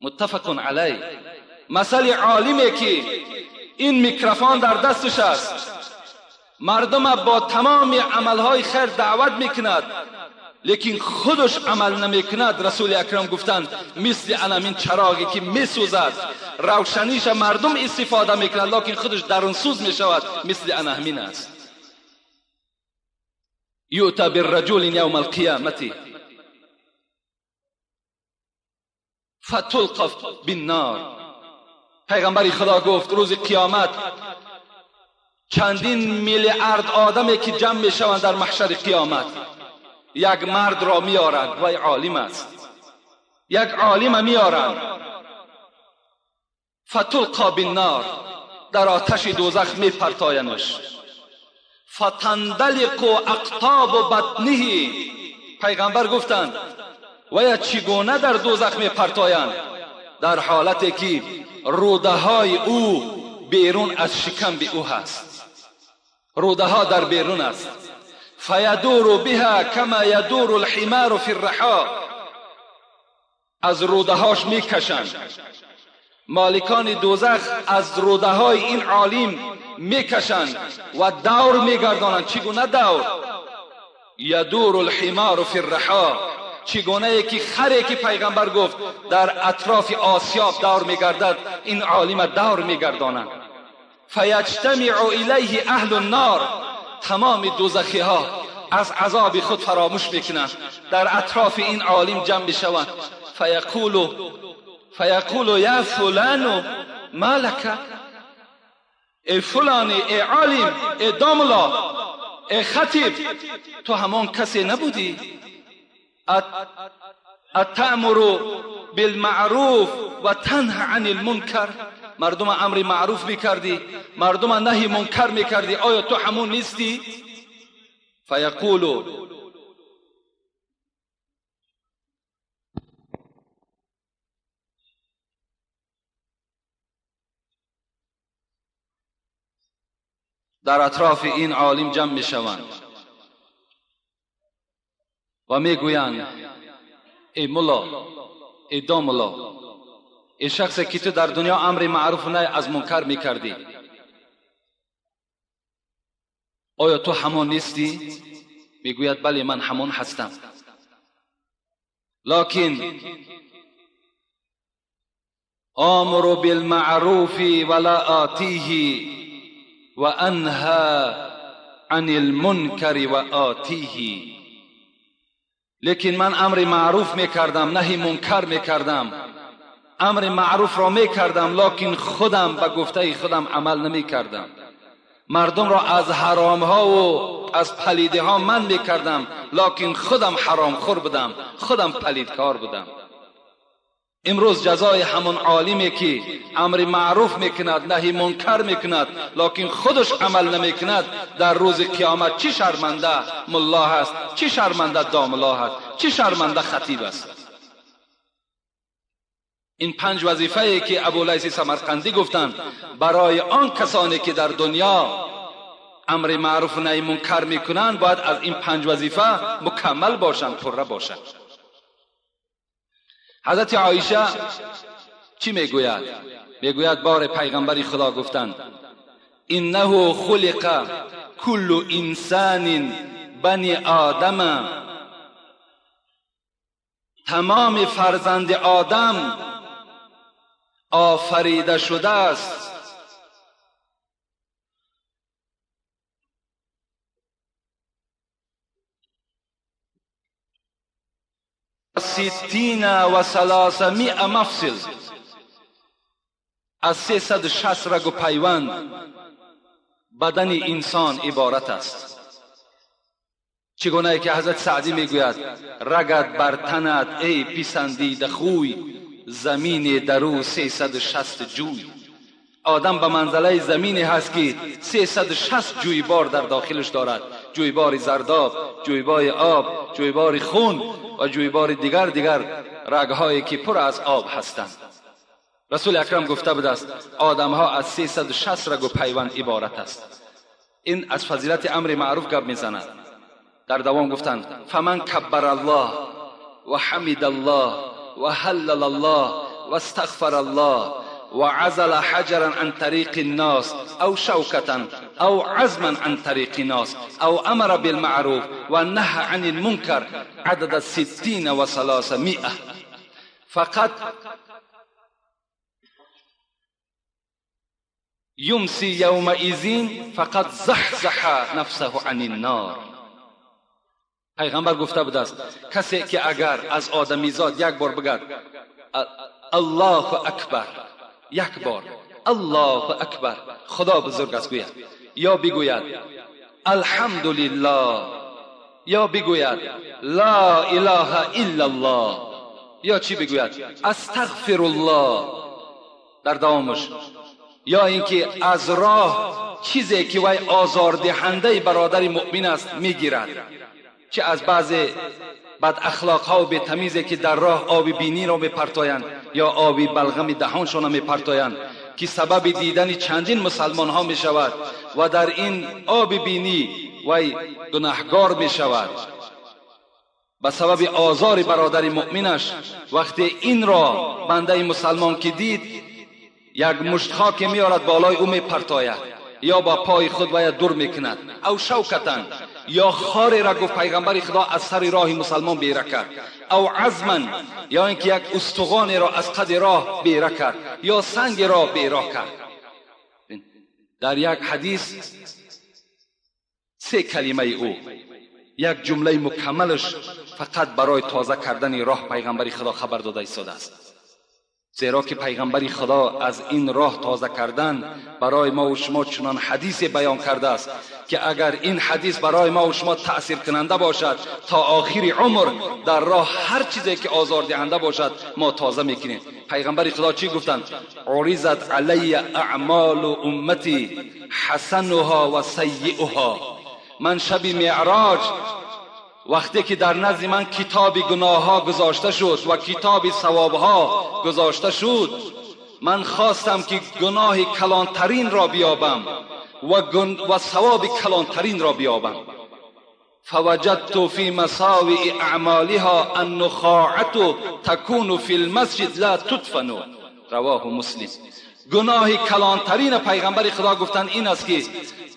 متفق علیه. مثل عالمی که این میکروفون در دستش است، مردم با تمام عملهای خیر دعوت میکند لیکن خودش عمل نمیکند. رسول اکرم گفتند مثل انامین چراغی که میسوزد، روشنیش مردم استفاده میکند لیکن خودش درون سوز میشود، مثل انامین است. یؤتی بالرجل یوم القیامة فتلقف بالنار. پیغمبر خدا گفت روز قیامت چندین میلیارد آدمی که جمع میشوند در محشر قیامت، یک مرد را میارند و عالم است، یک عالم میارند، فتلقا بالنار، در آتش دوزخ میپرتاینش، فتندلق اقطاب بطنه. پیغمبر گفتند و یا چگونه در دوزخ میپرتایند؟ در حالتی که روده های او بیرون از شکم به او هست، روده ها در بیرون است. فیدور بها کما یدور الحمار فی الرحا، از روده هاش میکشند. مالکان دوزخ از روده های این عالم میکشند و دور میگردانند. چگونه دور؟ یدور الحمار فی الرحا، چگونه که خری که پیغمبر گفت در اطراف آسیاب دور میگردد، این عالم دور میگردانند. فیجتمع الیه اهل النار، تمام دوزخی ها از عذاب خود فراموش میکنند، در اطراف این عالم جمع میشوند. فیقول یا فلان ما لک، ای فلانی، ای عالم، ای داملا، ای خطیب، تو همان کسی نبودی؟ اتأمر بالمعروف و تنه عن المنکر، مردم امر معروف میکردی، مردم نهی منکر میکردی، آیا تو همون نیستی؟ فیقول در اطراف این عالم جمع میشوند و میگویند ای ملا، ای داملا، ای شخصی که تو در دنیا امر معروف نهی از منکر میکردی، آیا تو همان نیستی؟ میگوید بله من همان هستم، لکن آمر بالمعروف ولا آتیه و انهى عن المنکر و آتیه. لیکن من امر معروف میکردم، نهی منکر میکردم، امر معروف را میکردم، لکن خودم به گفته خودم عمل نمیکردم. مردم را از حرام ها و از پلیده ها من میکردم، لکن خودم حرام خور بودم، خودم پلیدکار بودم. امروز جزای همون عالمی که امر معروف میکند، نهی منکر میکند، لکن خودش عمل نمیکند، در روز قیامت چی شرمنده ملا هست، چی شرمنده داملا هست، چی شرمنده خطیب است. این 5 وظیفه ای که ابولیث سمرقندی گفتند برای آن کسانی که در دنیا امر معروف و نهی منکر میکنند، باید از این 5 وظیفه مکمل باشند، پره باشند. حضرت عایشه چی میگوید؟ میگوید بار پیغمبر خدا گفتند انه خلق کل انسان بنی آدم، تمام فرزند آدم آفریده شده است 360 مفصل، از 360 رگ و پیوند بدن انسان عبارت است. چگونه که حضرت سعدی میگوید رگت بر تنت ای پسندیده خوی، زمین درو 360 جوی. آدم به منزله زمینی هست که 360 جویبار در داخلش دارد، جویبار زرداب، جویبار آب، جویبار خون و جویبار دیگر رگهایی که پر از آب هستند. رسول اکرم گفته بود است آدمها از 360 رگ و پیوند عبارت است. این از فضیلت امر معروف گپ میزند. در دوام گفتند فمن کبر الله و حمد الله و هلل الله و استغفر الله وعزل حجرا عن طريق الناس أو شوكة أو عزما عن طريق الناس أو أمر بالمعروف ونهى عن المنكر عدد 360 فقد يمسي يومئذ فقد زحزح نفسه عن النار. پیغمبر گفته بود است کسی که اگر از آدمیزاد یک بار بگد الله اکبر، یک بار الله اکبر، خدا بزرگ است گوید، یا بگوید الحمدلله، یا بگوید لا اله الا الله، یا چی بگوید استغفر الله در دوامش، یا اینکه از راه چیزی که وی آزاردهنده برادر مؤمن است میگیرد، چه از بعض بد اخلاق ها و بی‌تمیزی که در راه آب بینی را میپرتایند یا آب بلغم دهانشان را میپرتایند که سبب دیدن چندین مسلمان ها می شود و در این آب بینی وی گناهگار می شود به سبب آزار برادر مؤمنش. وقتی این را بنده مسلمان که دید یک مشت خاک میارد بالای او میپرتاید یا با پای خود باید دور میکند، او شوکتن، یا خاری را گفت پیغمبر خدا از سر راه مسلمان بیره کرد، او عزما، یا اینکه یک استخوان را از قد راه بیره کرد، یا سنگ را بیراه کرد. در یک حدیث 3 کلمه او، یک جمله مکملش فقط برای تازه کردن راه پیغمبر خدا خبر داده ایستاده است. زیرا که پیغمبر خدا از این راه تازه کردن برای ما و شما چنان حدیث بیان کرده است که اگر این حدیث برای ما و شما تأثیر کننده باشد تا آخر عمر در راه هر چیزی که آزار دهنده باشد ما تازه میکنیم. پیغمبر خدا چی گفتند؟ عرضت علی اعمال امتی حسنها و سیئها. من شب معراج وقتی که در نزد من کتاب گناه ها گذاشته شد و کتاب ثواب ها گذاشته شد، من خواستم که گناه کلانترین را بیابم و ثواب کلانترین را بیابم. فوجدت فی مساوئ اعمالها النخاعة تکون فی المسجد لا تدفن. رواه مسلم. گناه کلانترین پیغمبر خدا گفتند این است که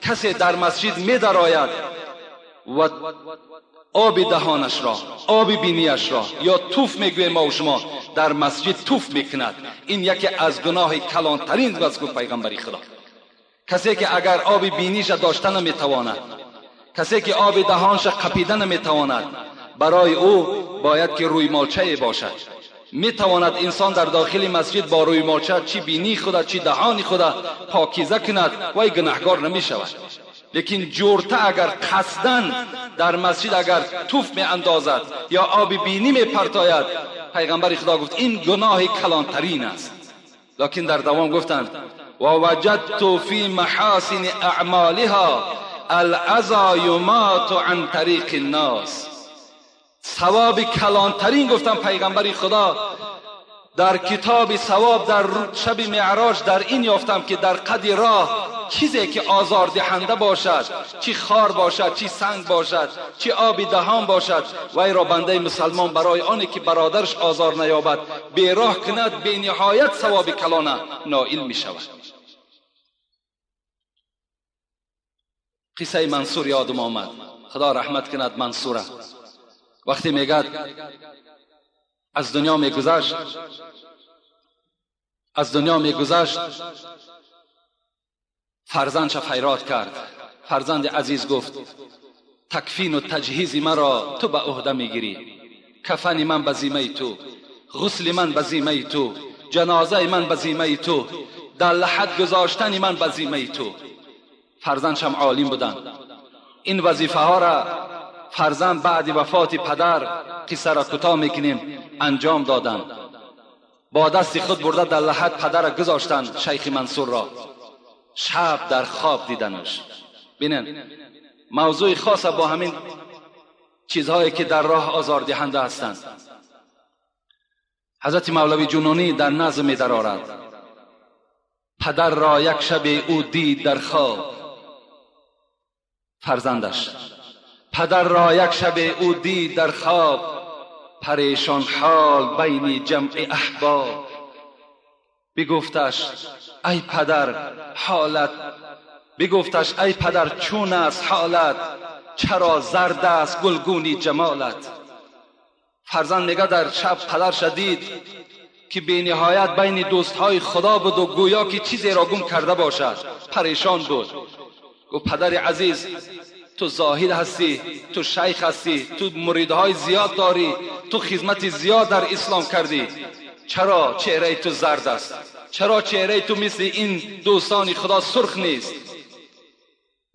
کسی در مسجد می درآید و آب دهانش را، آب بینیش را یا توف میگویم ما و شما، در مسجد توف میکند. این یکی از گناه کلانترین است گفت پیغمبر خدا. کسی که اگر آب بینیش داشته نمیتواند، کسی که آب دهانش قپیده نمیتواند، برای او باید که روی مالچه باشد. میتواند انسان در داخل مسجد با روی مالچه چی بینی خدا چی دهان خدا پاکیزه کند و گناهگار نمیشود. لیکن جورته اگر قصداً در مسجد اگر توف می اندازد یا آب بینی می پرتاید، پیغمبر خدا گفت این گناه کلانترین است. لیکن در دوام گفتند و وجدت فی محاسن اعمالها الاذی یمات عن طریق الناس. ثواب کلانترین گفتم پیغمبر خدا در کتاب ثواب در شب معراج در این یافتم که در قد راه چیزی که آزار دهنده باشد، چی خار باشد، چی سنگ باشد، چی آب دهان باشد، وی را بنده مسلمان برای آنی که برادرش آزار نیابد به راه کند، به نهایت ثواب کلانه نائل می شود. قصه منصور یادم آمد، خدا رحمت کند منصوره. وقتی میگد از دنیا میگذشت، از دنیا میگذشت، فرزندش فریاد کرد. فرزند عزیز گفت تکفین و تجهیز مرا تو به عهده میگیری، کفن من به ذمه تو، غسل من به ذمه تو، جنازه من به ذمه تو، در لحد گذاشتن من به ذمه تو. فرزندش هم عالم بودن. این وظیفه ها را فرزند بعد وفات پدر، قصه را کوتاه میکنیم، انجام دادن. با دست خود برده در لحد پدر را گذاشتن شیخ منصور را. شب در خواب دیدنش. بینن موضوع خاص با همین چیزهایی که در راه آزار دهنده هستند. حضرت مولوی جنونی در نظم می درآورد پدر را یک شب او دید در خواب، فرزندش. پدر را یک شب او دید در خواب، پریشان حال بین جمع احباب. بگفتش ای پدر حالت، بگفتش ای پدر چون است حالت، چرا زرد است گلگونی جمالت. فرزند میگه در شب پدر شدید که بی نهایت بین دوستهای خدا بود و گویا که چیزی را گم کرده باشد، پریشان بود. گفت پدر عزیز تو زاهد هستی، تو شیخ هستی، تو مریدهای زیاد داری، تو خدمت زیاد در اسلام کردی، چرا چهره تو زرد است؟ چرا چهره تو مثل این دوستان خدا سرخ نیست؟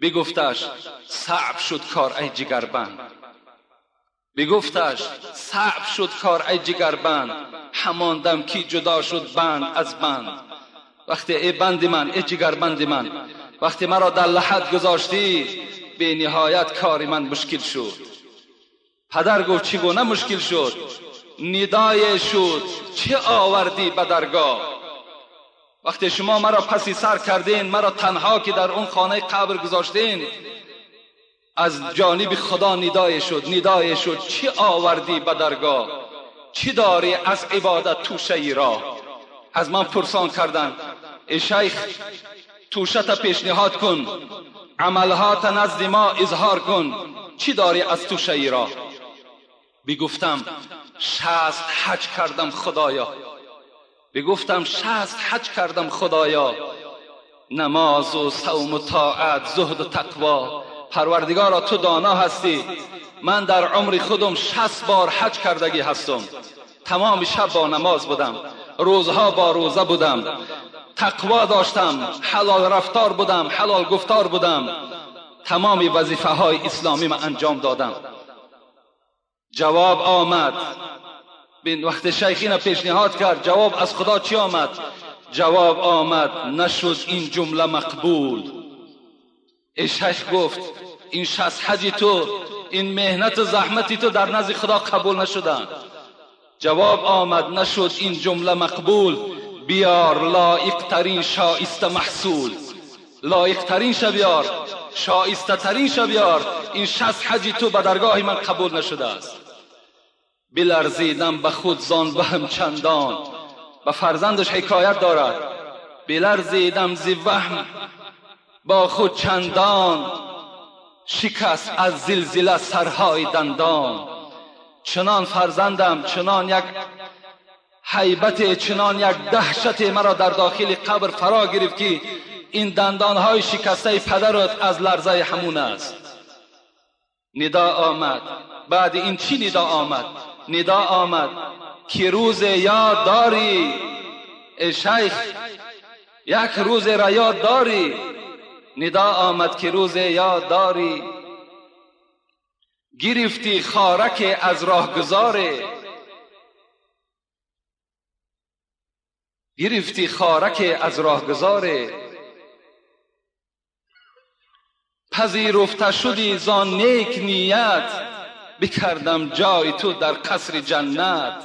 بگفتش صعب شد کار ای جگربند، بگفتش صعب شد کار ای جگربند، همان دم کی جدا شد بند از بند. وقتی ای بند من، ای جگربند من، وقتی مرا در لحد گذاشتی، به نهایت کار من مشکل شد. پدر گفت چگونه مشکل شد؟ ندای شد چه آوردی به درگاه؟ وقتی شما مرا پسی سر کردین، مرا تنها که در اون خانه قبر گذاشتین، از جانب خدا ندای شد، ندای شد چه آوردی به درگاه؟ چی داری از عبادت توشه ای را؟ از من پرسان کردن ای شیخ توشه تا پیشنهاد کن، عملها تا نزد ما اظهار کن، چی داری از توشه ای را؟ بگفتم 60 حج کردم خدایا، بگفتم 60 حج کردم خدایا، نماز و صوم و طاعت، زهد و تقوا. پروردگارا تو دانا هستی، من در عمر خودم 60 بار حج کردگی هستم، تمام شب با نماز بودم، روزها با روزه بودم، تقوا داشتم، حلال رفتار بودم، حلال گفتار بودم، تمام وظیفه های اسلامی من انجام دادم. جواب آمد. بین وقت شیخین پیشنهاد کرد، جواب از خدا چی آمد؟ جواب آمد نشد این جمله مقبول. ای شیخ گفت این 60 حج تو، این مهنت و زحمتی تو در نزد خدا قبول نشدن. جواب آمد نشد این جمله مقبول، بیار لایق ترین شایسته محصول. لایقترین شبیار، شایسته ترین شبیار، این 60 حج تو به درگاه من قبول نشده است. بلرزیدم به خود زان وهم چندان، به فرزندش حکایت دارد. بلرزیدم ز وهم با خود چندان، شکست از زلزله سرهای دندان. چنان فرزندم، چنان یک هیبت، چنان یک دهشت مرا در داخل قبر فرا گرفت که این دندانهای شکسته پدرت از لرزه همون است. ندا آمد. بعد این چی ندا آمد؟ ندا آمد که روز یاد داری ای شیخ، یک روز را یاد داری. ندا آمد که روز یاد داری، گرفتی خارک از راهگذاره، گرفتی خارک از راهگذاره، پذیرفته شدی زان نیک نیت، بکردم جای تو در قصر جنت.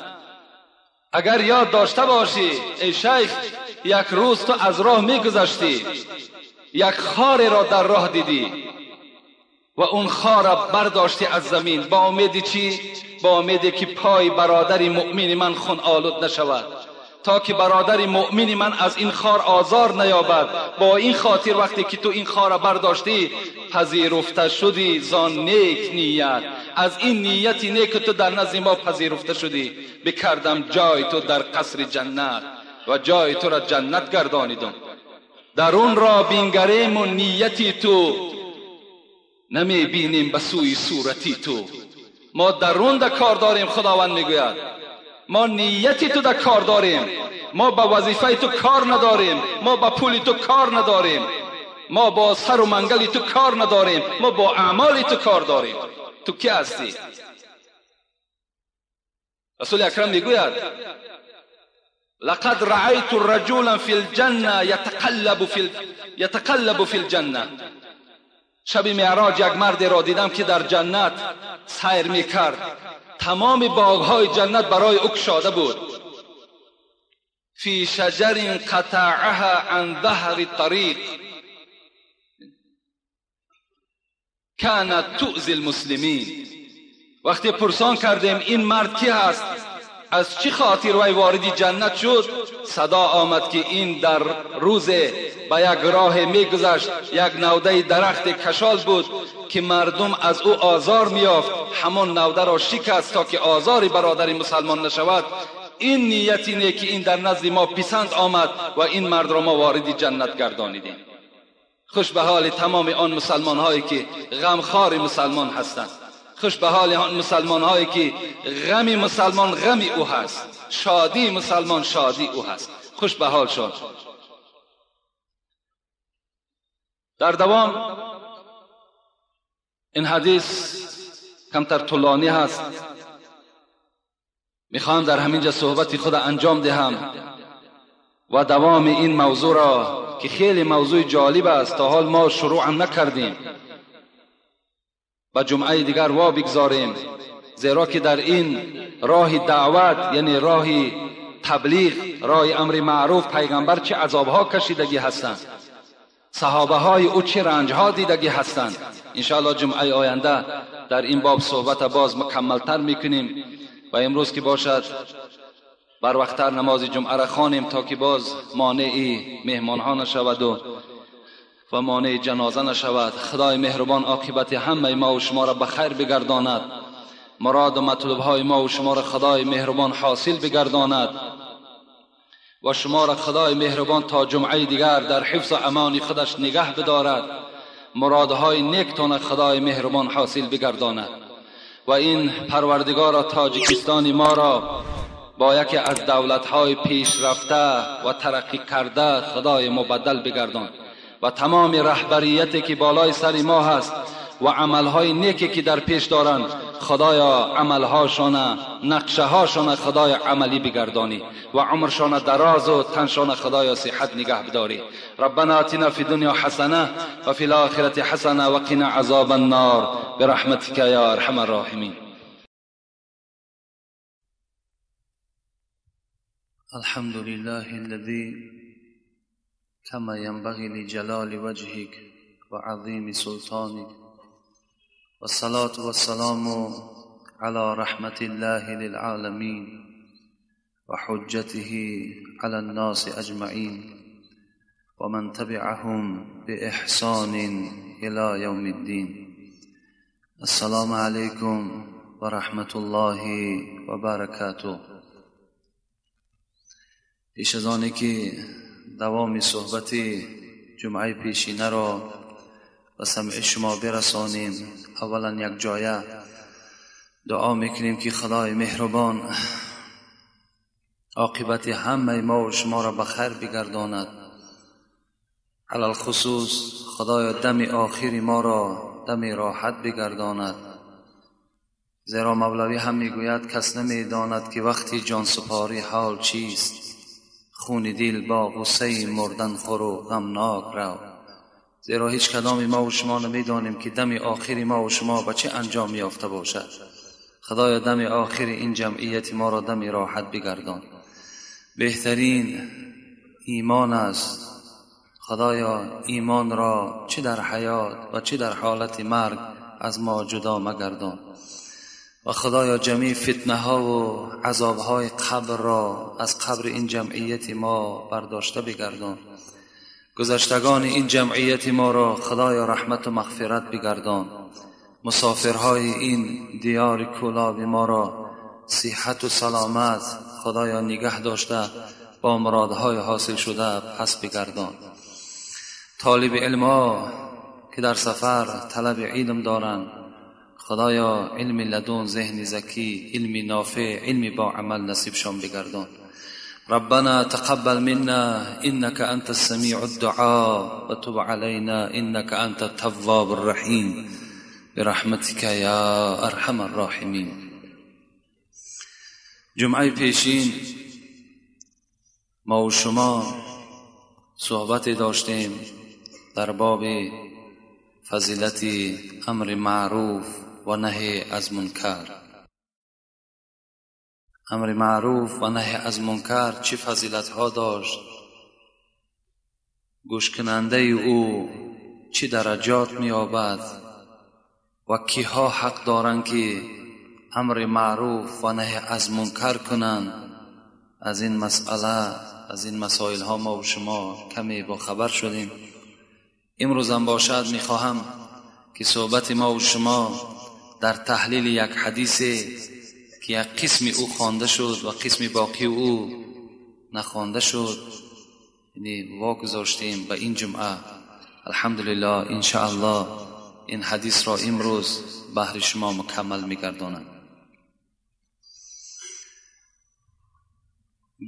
اگر یاد داشته باشی ای شیخ، یک روز تو از راه میگذشتی، یک خار را در راه دیدی و اون خار را برداشتی از زمین، با امید چی؟ با امید که پای برادر مؤمن من خون آلود نشود، تا که برادر مؤمن من از این خار آزار نیابد. با این خاطر وقتی که تو این خار را برداشتی، پذیرفته شدی زان نیک نیت. از این نیت نیک تو در نزد ما پذیرفته شدی، بکردم جای تو در قصر جنت و جای تو را جنت گردانیدم. درون را بینگریم و نیتی تو، نمی بینیم به سوی صورتی تو. ما درون در کار داریم، خداوند میگوید ما نیتی تو در کار داریم، ما با وظیفه تو کار نداریم، ما با پول تو کار نداریم، ما با سر و منگل تو کار نداریم، ما با اعمال تو کار داریم. تو کی هستی؟ رسول اکرم میگوید لقد رأيت رجلا في الجنة يتقلب في الجنة. شب معراج یک مرد را دیدم که در جنت سیر میکرد، تمام باغهای جنت برای او گشاده بود. فی شجر قطعها عن ظهر الطریق كانت تؤذی المسلمین. وقتی پرسان کردیم این مرد کی هست، از چی خاطر وی وارد جنت شد، صدا آمد که این در روز به یک راه میگذشت، یک نوده درخت کشال بود که مردم از او آزار میافت، همان نوده را شکست تا که آزار برادر مسلمان نشود. این نیتی نیکی این در نزد ما پسند آمد و این مرد را ما وارد جنت گردانیدیم. خوش به حال تمام آن مسلمان هایی که غمخوار مسلمان هستند، خوش به حال آن مسلمان هایی که غم مسلمان غم او هست، شادی مسلمان شادی او هست. خوش به حال شد. در دوام این حدیث کمتر طولانی هست، میخواهم در همینجا صحبت خود انجام دهم و دوام این موضوع را که خیلی موضوع جالب است، تا حال ما شروع هم نکردیم، و جمعه دیگر وا بگذاریم، زیرا که در این راه دعوت، یعنی راه تبلیغ، راه امر معروف، پیغمبر چه عذابها کشیدگی هستند، صحابه های او چه رنجها دیدگی هستند. انشاءالله جمعه آینده در این باب صحبت باز مکملتر میکنیم و امروز که باشد بر وقتتر نماز جمعه را خوانیم تا که باز مانع مهمانها نشود و مانع جنازه نشود. خدای مهربان عاقبت همه ما و شما را به خیر بگرداند، مراد و مطلوب های ما و شما را خدای مهربان حاصل بگرداند و شما را خدای مهربان تا جمعه دیگر در حفظ و امان خودش نگه بدارد، مرادهای نیکتان خدای مهربان حاصل بگرداند و این پروردگار تاجیکستان ما را با یکی از دولت‌های پیشرفته و ترقی کرده خدای مبدل بگردان و تمام رهبریتی که بالای سر ما هست و عملهای نیکی که در پیش دارند، خدایا عملهاشان، نقشه هاشان خدای عملی بگردانی و عمرشان دراز و تنشان خدایا صحت نگه بداری. ربنا آتنا فی الدنیا حسنه و فی الاخرة حسنه و قنا عذاب النار برحمتک یا ارحم الراحمین. الحمد لله الذي كما ينبغي لجلال وجهك وعظيم سلطانك. والصلاة والسلام على رحمة الله للعالمين وحجته على الناس أجمعين ومن تبعهم بإحسان إلى يوم الدين. السلام عليكم ورحمة الله وبركاته. پیش از آنی که دوام صحبت جمعه پیشینه را به سمع شما برسانیم، اولا یک جایه دعا میکنیم که خدای مهربان عاقبت همه ما و شما را به خیر بگرداند. علی الخصوص خدای دم آخر ما را دم راحت بگرداند، زیرا مولوی هم میگوید کس نمیداند که وقتی جان سپاری حال چیست، خون دل با غصه مردن خور و غمناک رو. زیرا هیچ کدام ما و شما نمیدانیم که دم آخر ما و شما به چه انجام یافته باشد. خدایا دم آخر این جمعیت ما را دم راحت بگردان. بهترین ایمان است. خدایا ایمان را چه در حیات و چه در حالت مرگ از ما جدا مگردان. و خدایا جمیع فتنه ها و عذاب های قبر را از قبر این جمعیت ما برداشته بگردان. گذشتگان این جمعیت ما را خدایا رحمت و مغفرت بگردان. مسافرهای این دیار کولاب ما را صحت و سلامت خدایا نگه داشته با مرادهای حاصل شده پس بگردان. طالب علم ها که در سفر طلب علم دارند، خدایا علم لدن، ذهن ذکی، علم نافع، علم با عمل نصیبشان بگردان. ربنا تقبل منا انك انت السميع الدعاء وتب علينا انك انت التواب الرحيم برحمتك يا ارحم الراحمين. جمعه پیشین ما و شما صحبت داشتیم در باب فضیلت امر معروف و نهی از منکر. امر معروف و نهی از منکر چه فضیلت ها داشت، گوش کننده او چه درجات می‌یابد و کیها حق دارند که امر معروف و نهی از منکر کنند. از این مسئله، از این مسائل ها ما و شما کمی با خبر شدیم. امروز هم باشد میخواهم که صحبت ما و شما در تحلیل یک حدیث که یک قسم او خوانده شد و قسم باقی او نخوانده شد، یعنی واگذاشتیم به این جمعه. الحمدلله انشاءالله این حدیث را امروز بهر شما مکمل میگردانم.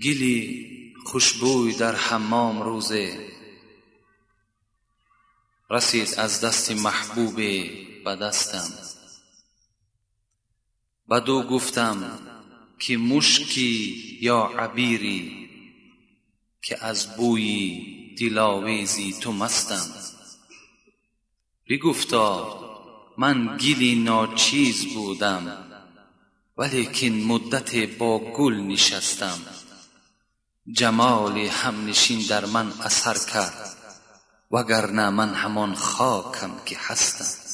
گلی خوشبوی در حمام روزه رسید از دست محبوب به دستم، بدو گفتم که مشکی یا عبیری که از بوی دلاویزی تو مستم. بگفتا من گلی ناچیز بودم ولیکن مدت با گل نشستم. جمال همنشین در من اثر کرد وگرنه من همان خاکم که هستم.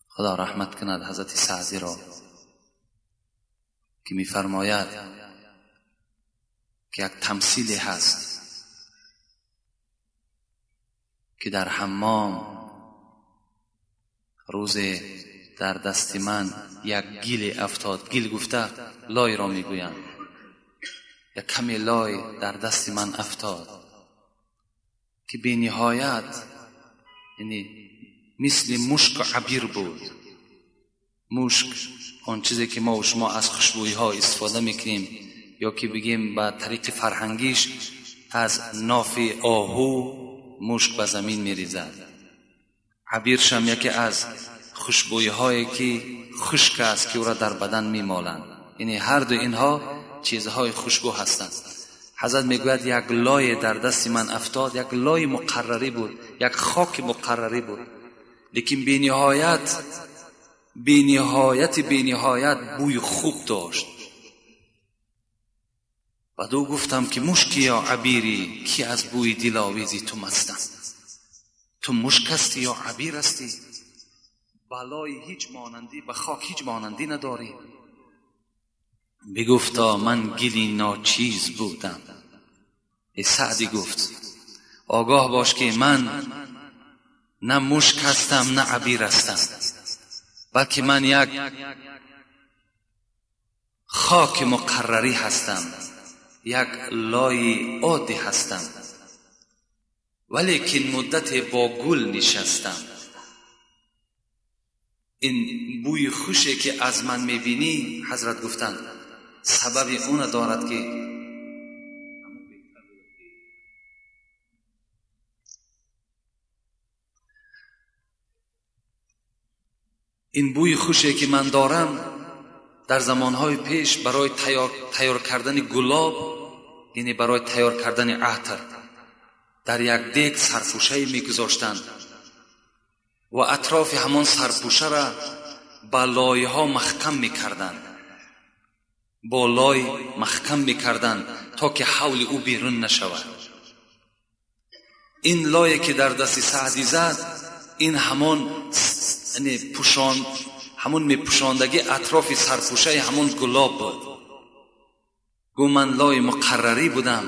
خدا رحمت کند حضرت سعدی را که می‌فرماید که یک تمثیلی هست که در حمام روز در دست من یک گیل افتاد. گیل گفته لای را میگویند. یک کمی لای در دست من افتاد که بی نهایت، یعنی مثل مشک عبیر بود. مشک آن چیزی که ما و شما از خوشبویی ها استفاده میکنیم، یا که بگیم به طریق فرهنگیش از ناف آهو مشک به زمین میریزد. عبیرش هم یکی از خوشبویی هایی که خشک است که او را در بدن میمالند. یعنی هر دو اینها چیزهای خوشبو هستند. حضرت میگوید یک لای در دست من افتاد، یک لای مقرری بود، یک خاک مقرری بود، لیکن بی نهایت بی نهایت بی نهایت بوی خوب داشت. Баду гуфтам ки мушки ё абири, ки аз бӯи диловези ту мастам. Ту мушк ҳастӣ ё абир ҳастӣ? Балои ҳеҷ монандӣ ба хок ҳеҷ монандӣ надорӣ. Бигуфта ман гили ночиз будам. Эй Саъдӣ гуфт огаҳ бош ки ман на мушк ҳастам на абир ҳастам, балки ман як хоки муқаррарӣ ҳастам, як лои оддӣ ҳастам, валекин муддате бо гул нишастам. Ин бӯи хуше ки аз ман мебинӣ, ҳазрат гуфтанд, сабаби она дорад ки ин бӯи хуше ки ман дорам дар замонҳои пеш барои тайёр кардани гулоб, яъне барои тайёр кардани атр, дар як дег сарпӯшае мегузоштанд ва атрофи ҳамон сарпӯшаро ба лойҳо маҳкам мекарданд, бо лой маҳкам мекарданд то ки ҳавли ӯ берун нашавад. Ин лое ки дар дасти Саъдӣ зад, ин ҳамон пӯшон, ҳамон мепӯшондагӣ атрофи сарпӯшаи ҳамон гулоб буд. Гӯ ман лои муқаррарӣ будам,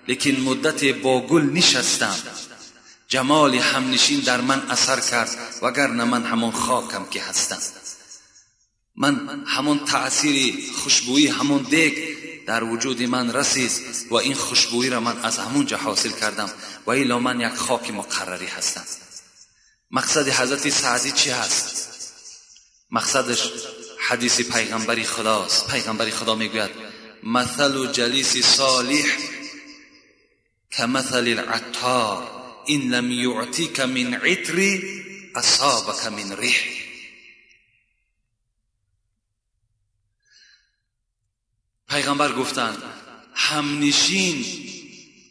лекин муддате бо гул нишастам. ҷамоли ҳамнишин дар ман асар кард, вагарна ман ҳамон хокам ки ҳастам. Ман ҳамон таъсири хушбӯӣ ҳамон дег дар вуҷуди ман расид ва ин хушбӯиро ман аз ҳамон ҷо ҳосил кардам, ва илло ман як хоки муқаррарӣ ҳастам. Мақсади ҳазрати Саъдӣ чӣ ҳаст? Мақсадаш ҳадиси пайғамбари худост. Пайғамбари худо мегӯяд: مثل جلیس صالح كمثل العطار إن لم يعطيك من عطر أصابك من ريح. پیغمبر گفتند همنشین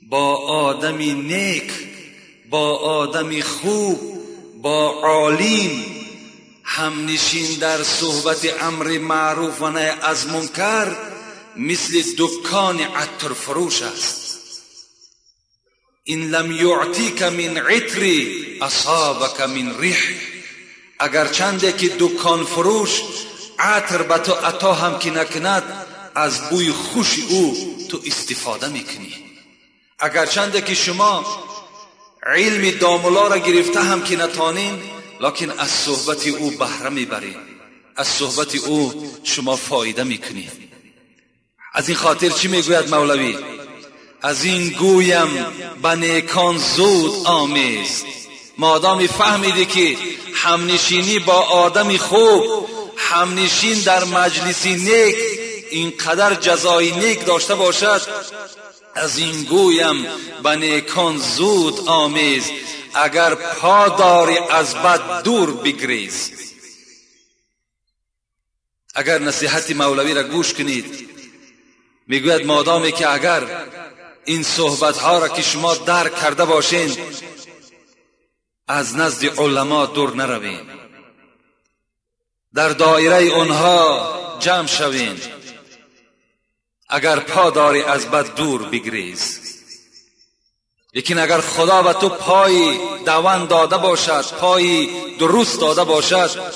با آدمی نیک، با آدمی خوب، با عالم، همنشین در صحبت امر معروف و نهی از منکر مثل دکان عطر فروش است. إن لم يعطيك من عطر أصابك من ريح. اگر چنده که دکان فروش عطر به تو عطا هم که نکند، از بوی خوش او تو استفاده میکنی. اگر چنده که شما علم داملا را گرفته هم که نتانین، لکن از صحبت او بهره میبرین، از صحبت او شما فایده میکنید. از این خاطر چی میگوید مولوی؟ از این گویم به نیکان زود آمیز. مادامی فهمیدی که همنشینی با آدمی خوب، همنشین در مجلسی نیک اینقدر جزای نیک داشته باشد، از این گویم به نیکان زود آمیز، اگر پا داری از بد دور بگریز. اگر نصیحت مولوی را گوش کنید، میگوید مادامی که اگر این صحبت ها را که شما درک کرده باشین، از نزد علما دور نروین، در دایره اونها جمع شوین، اگر پا داری از بد دور بگریز. لیکن اگر خدا به تو پای دوان داده باشد، پای درست داده باشد،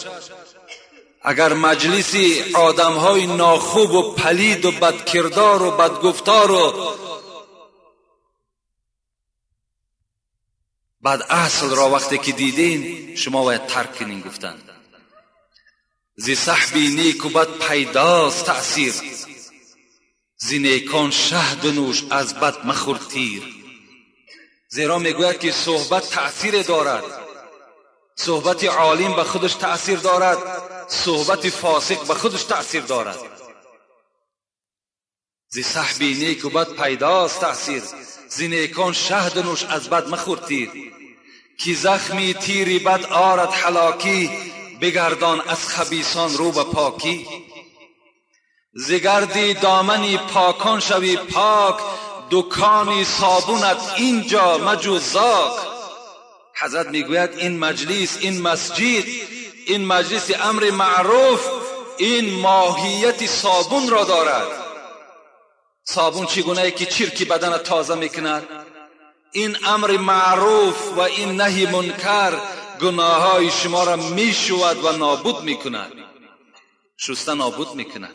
اگر مجلسی آدمهای ناخوب و پلید و بدکردار و بدگفتار و بد اصل را وقتی که دیدین، شما باید ترک کنین. گفتند زی صحبی نیک و بد پیداست تأثیر، زی نیکان شهد نوش از بد مخور تیر. زیرا میگوید که صحبت تأثیر دارد، صحبت عالم به خودش تأثیر دارد، صحبت فاسق به خودش تأثیر دارد. زی صحبی نیک و بد پیداست تأثیر، زی نیکان شهد نوش از بد مخور تیر. کی زخمی تیری بد آرد هلاکی، بگردان از خبیثان رو به پاکی. زگردی دامنی پاکان شوی پاک، دکانی صابونت اینجا مجو زاک. حضرت میگوید این مجلس، این مسجد، این مجلس امر معروف، این ماهیت صابون را دارد. صابون چگونه که چرک بدن تازه میکند، این امر معروف و این نهی منکر گناههای شما را میشود و نابود میکند، شسته نابود میکند.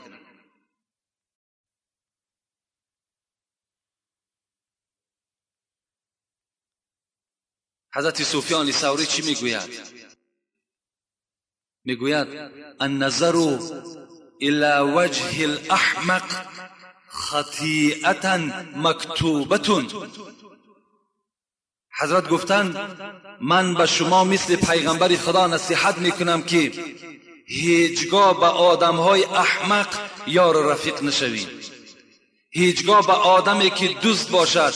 حضرت سفیان ثوری چی میگوید؟ میگوید النظر الى وجه الاحمق خطیئة مکتوبة. حضرت گفتند من به شما مثل پیغمبر خدا نصیحت میکنم که هیچگاه به آدمهای احمق یار و رفیق نشوید. هیچگاه به آدمی که دوست باشد،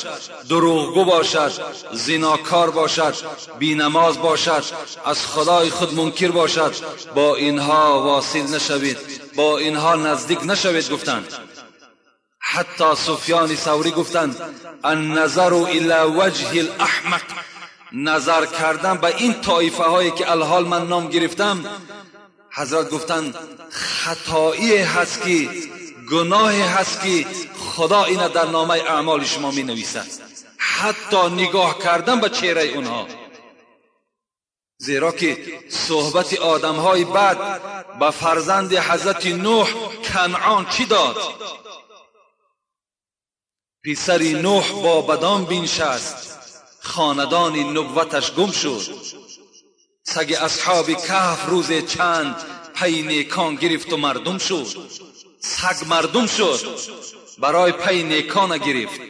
دروغگو باشد، زناکار باشد، بینماز باشد، از خدای خود منکر باشد، با اینها واصل نشوید، با اینها نزدیک نشوید. گفتند حتی سفیان ثوری گفتند النظر الى وجه الاحمق، نظر کردن به این طایفه هایی که الحال من نام گرفتم، حضرت گفتند خطایی هست که گناهی هست که خدا اینا در نامه اعمال شما می نویسد، حتی نگاه کردن به چهره اونها. زیرا که صحبت آدم های بد به فرزند حضرت نوح کنعان چی داد؟ پسر نوح با بدان بنشست، خاندان نبوتش گم شد. سگ اصحاب کهف روز چند پی نیکان گرفت و مردم شد. سگ مردم شد، برای پی نیکان گرفت.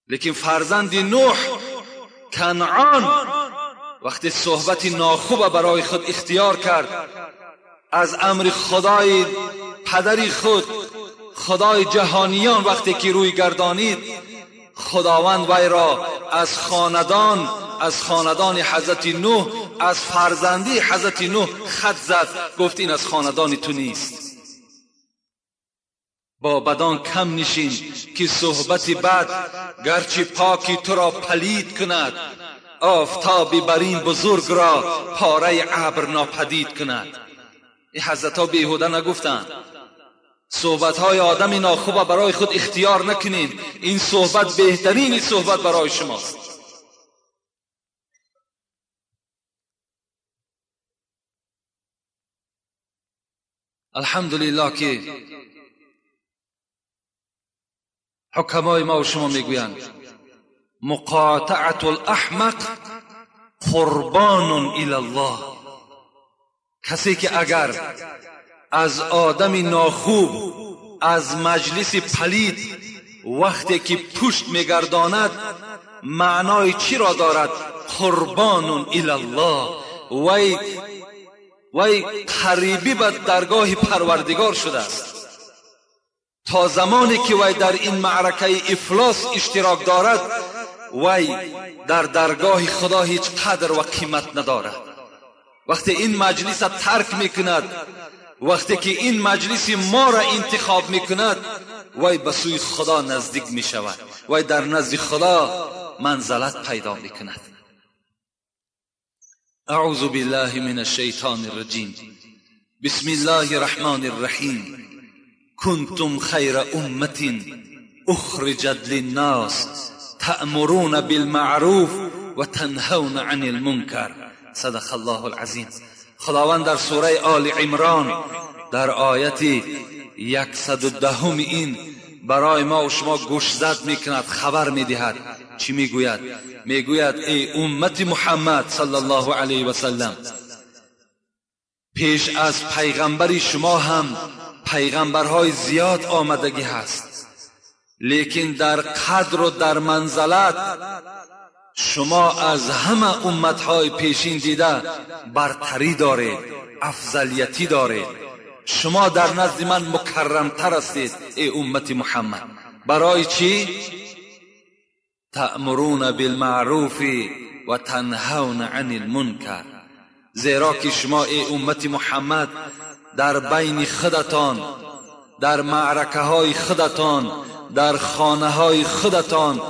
لیکن فرزند نوح کنعان وقتی صحبت ناخوب برای خود اختیار کرد، از امر خدای پدری خود، خدای جهانیان وقتی که روی گردانید، خداوند وی را از خاندان حضرت نوح، از فرزندی حضرت نوح خط زد، گفت این از خاندان تو نیست. با بدان کم نشین که صحبت بد گرچه پاکی تو را پلید کند، آفتابی بر این بزرگ را پاره ابر ناپدید کند. این حضرت ها بیهوده نگفتند. صحبت های آدم ناخوب برای خود اختیار نکنین، این صحبت بهترین صحبت برای شماست. الحمدلله که حکمای ما و شما میگویند مقاطعة الاحمق قربان الی الله. کسی که اگر از آدم ناخوب، از مجلس پلید وقتی که پشت میگرداند، معنای چی را دارد؟ قربان الی الله، وی قریبی به درگاه پروردگار شده است. تا زمانی که وی در این معرکه افلاس اشتراک دارد، وی در درگاه خدا هیچ قدر و قیمت ندارد. وقتی این مجلس ترک میکند، وقتی که این مجلس ما را انتخاب میکند، وی به سوی خدا نزدیک میشود، وی در نزد خدا منزلت پیدا میکند. اعوذ بالله من الشیطان الرجیم. بسم الله الرحمن الرحیم. کنتم خیر امة اخرجت للناس تأمرون بالمعروف و تنهون عن المنکر. صدق الله العظیم. خداوند در سوره آل عمران در آیت 110 این برای ما و شما گوش زد میکند، خبر میدهد. چی میگوید؟ میگوید ای امت محمد صلی الله علیه و سلم، پیش از پیغمبری شما هم پیغمبرهای زیاد آمدگی هست، لیکن در قدر و در منزلت شما از همه امتهای پیشین دیده برتری دارید، افضلیتی دارید. شما در نزد من مکرمتر هستید ای امت محمد. برای چی؟ تأمرون بالمعروف و تنهون عن المنکر. زیرا که شما ای امت محمد در بین خودتان، در معرکه های خودتان، در خانه های خودتان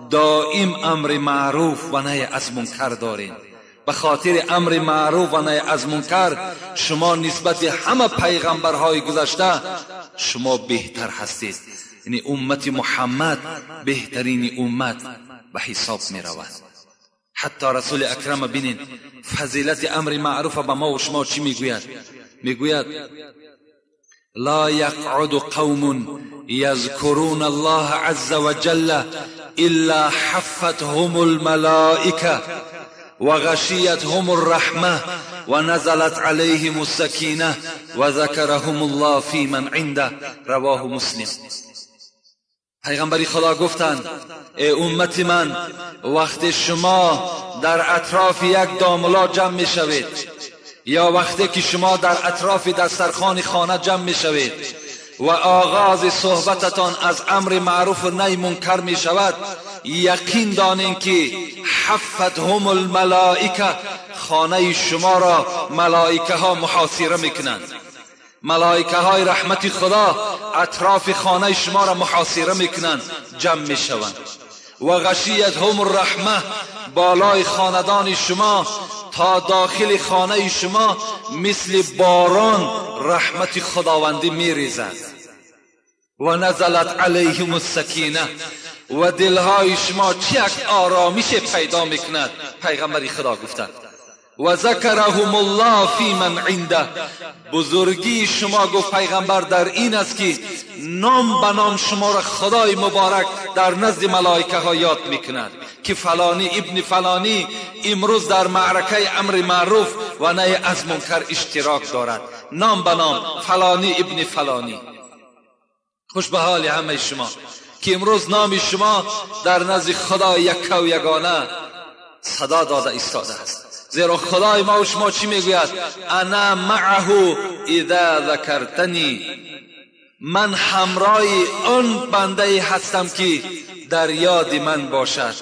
دائم امر معروف و نهی از منکر دارید. به خاطر امر معروف و نهی از منکر شما نسبت همه پیغمبرهای گذشته شما بهتر هستید. یعنی امت محمد بهترین امت به حساب می رود. حتی رسول اکرم بینید فضیلت امر معروف به ما و شما چی میگوید؟ میگوید لا يقعد قوم يذكرون الله عز وجل إلا حفتهم الملائكة وغشيتهم الرحمة ونزلت عليهم السكينة وذكرهم الله في من عنده. رواه مسلم. پیغمبری خدا گفتند ای امت من، وقت شما در اطراف یک داملا جمع می شوید یا وقتی که شما در اطراف دسترخوان خانه جمع می شوید و آغاز صحبتتان از امر معروف و نهی منکر می شود، یقین دانین که حفتهم الملائکه، خانه شما را ملائکه ها محاصره میکنند. ملائکه های رحمت خدا اطراف خانه شما را محاصره میکنند، جمع میشوند. و غشیتهم الرحمه، بالای خاندان شما تا داخل خانه شما مثل باران رحمت خداوندی میریزد. و نزلت علیهم السکینه، و دلهای شما چه یک آرامش پیدا میکند. پیغمبر خدا گفتند و ذکرهم الله فی من عنده، بزرگی شما گفت پیغمبر در این است که نام به نام شما را خدای مبارک در نزد ملائکه ها یاد میکند که فلانی ابن فلانی امروز در معرکه امر معروف و نهی از منکر اشتراک دارد. نام به نام فلانی ابن فلانی. خوش به حال همه شما که امروز نام شما در نزد خدا یک و یگانه صدا داده ایستاده است. زیرا خدای ما و شما چی میگوید؟ انا معه اذا ذکرتنی، من همراه آن بنده هستم که در یاد من باشد،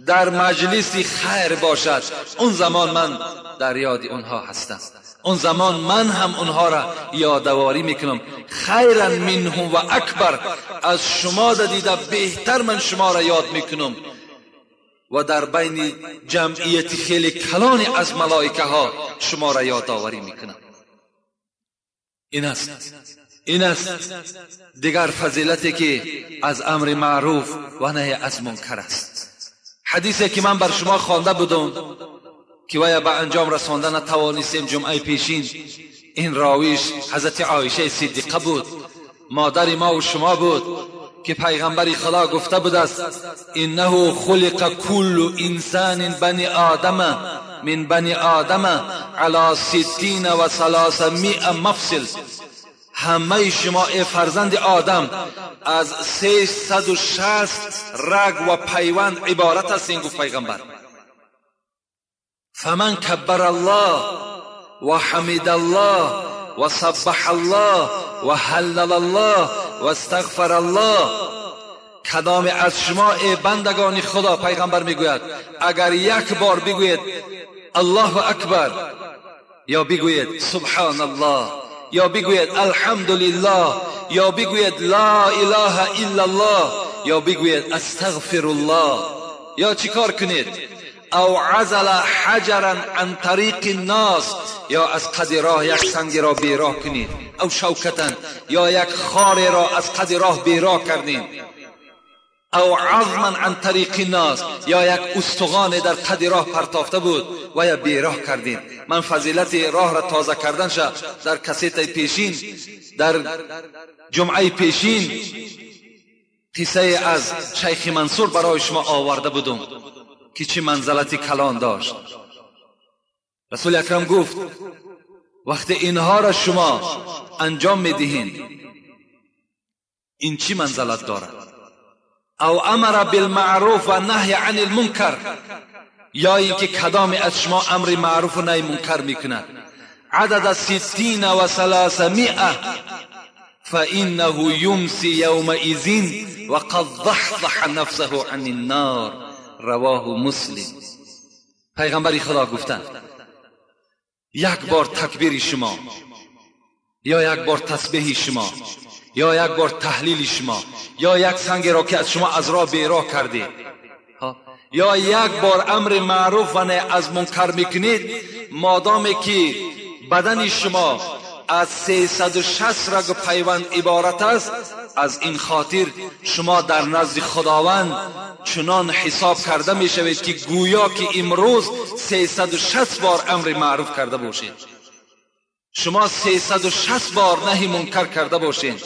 در مجلس خیر باشد، اون زمان من در یاد اونها هستم، اون زمان من هم اونها را یادآوری میکنم. خیرا منهم و اکبر، از شما دیده بهتر من شما را یاد میکنم. و در بین جمعیت خیلی کلانی از ملائکه ها شما را یادآوری میکنم. این است دیگر فضیلتی که از امر معروف و نهی از منکر است. حدیثی که من بر شما خوانده بودم که ویا به انجام رسانده نتوانستیم جمعه پیشین، این راویش حضرت عایشه صدیقه بود، مادر ما و شما بود، که پیغمبر خدا گفته بود است انه خلق کل انسان بنی آدم من بنی آدم علی 360 مفصل. همه شما ای فرزند آدم از 360 رگ و پیوند عبارت هستین، گفت پیغمبر. فمن کبر الله و حمد الله و سبح الله و هلل الله و استغفر الله، کدام از شما ای بندگان خدا، پیغمبر میگوید اگر یک بار بگوید الله اکبر، یا بگوید سبحان الله، یا بگوید الحمدلله، یا بگوید لا اله الا الله، یا بگوید استغفر الله، یا چیکار کنید؟ او عزل حجرا عن طریق الناس، یا از قد راه یک سنگ را بیراه کنید، او شوکتا، یا یک خار را از قد راه بیراه کردید، او عظما عن طریق الناس، یا یک استخوان در قد راه پرتافته بود و یا بیراه کردید. من فضیلت راه را تازه کردن شد در کسیت پیشین، در جمعه پیشین قصه از شیخ منصور برای شما آورده بودم که چه منزلت کلان داشت. رسول اکرم گفت وقتی اینها را شما انجام میدهین این چی منزلت دارد؟ او امر بالمعروف و نهی عن المنکر، یا اینکه کدام از شما امر معروف و نهی منکر میکند، عدد 360 فانه یمسی یومئذ وقد ضحضح نفسه عن النار. رواه مسلم. پیغمبر خدا گفتند یک بار تکبیر شما، یا یک بار تسبیح شما، یا یک بار تحلیل شما، یا یک سنگ را که از شما از راه بیراه کردید، یا یک بار امر معروف و نهی از منکر میکنید، مادامی که بدن شما از 360 رگ و پیوند عبارت است. از این خاطر شما در نزد خداوند چنان حساب کرده می شوید که گویا که امروز 360 بار امر معروف کرده باشید، شما 360 بار نهی منکر کرده باشید،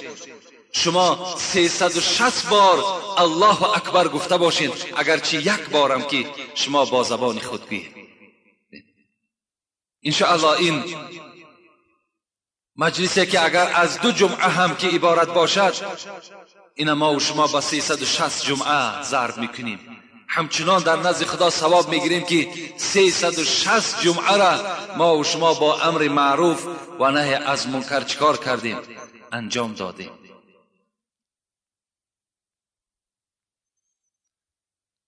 شما 360 بار الله اکبر گفته باشید، اگرچه یک بارم که شما با زبان خود گویید. انشاءالله این مجلسی که اگر از 2 جمعه هم که عبارت باشد، این ما و شما با 360 جمعه ضرب میکنیم، همچنان در نزد خدا ثواب میگیریم که 360 جمعه را ما و شما با امر معروف و نهی از منکر چکار کردیم؟ انجام دادیم.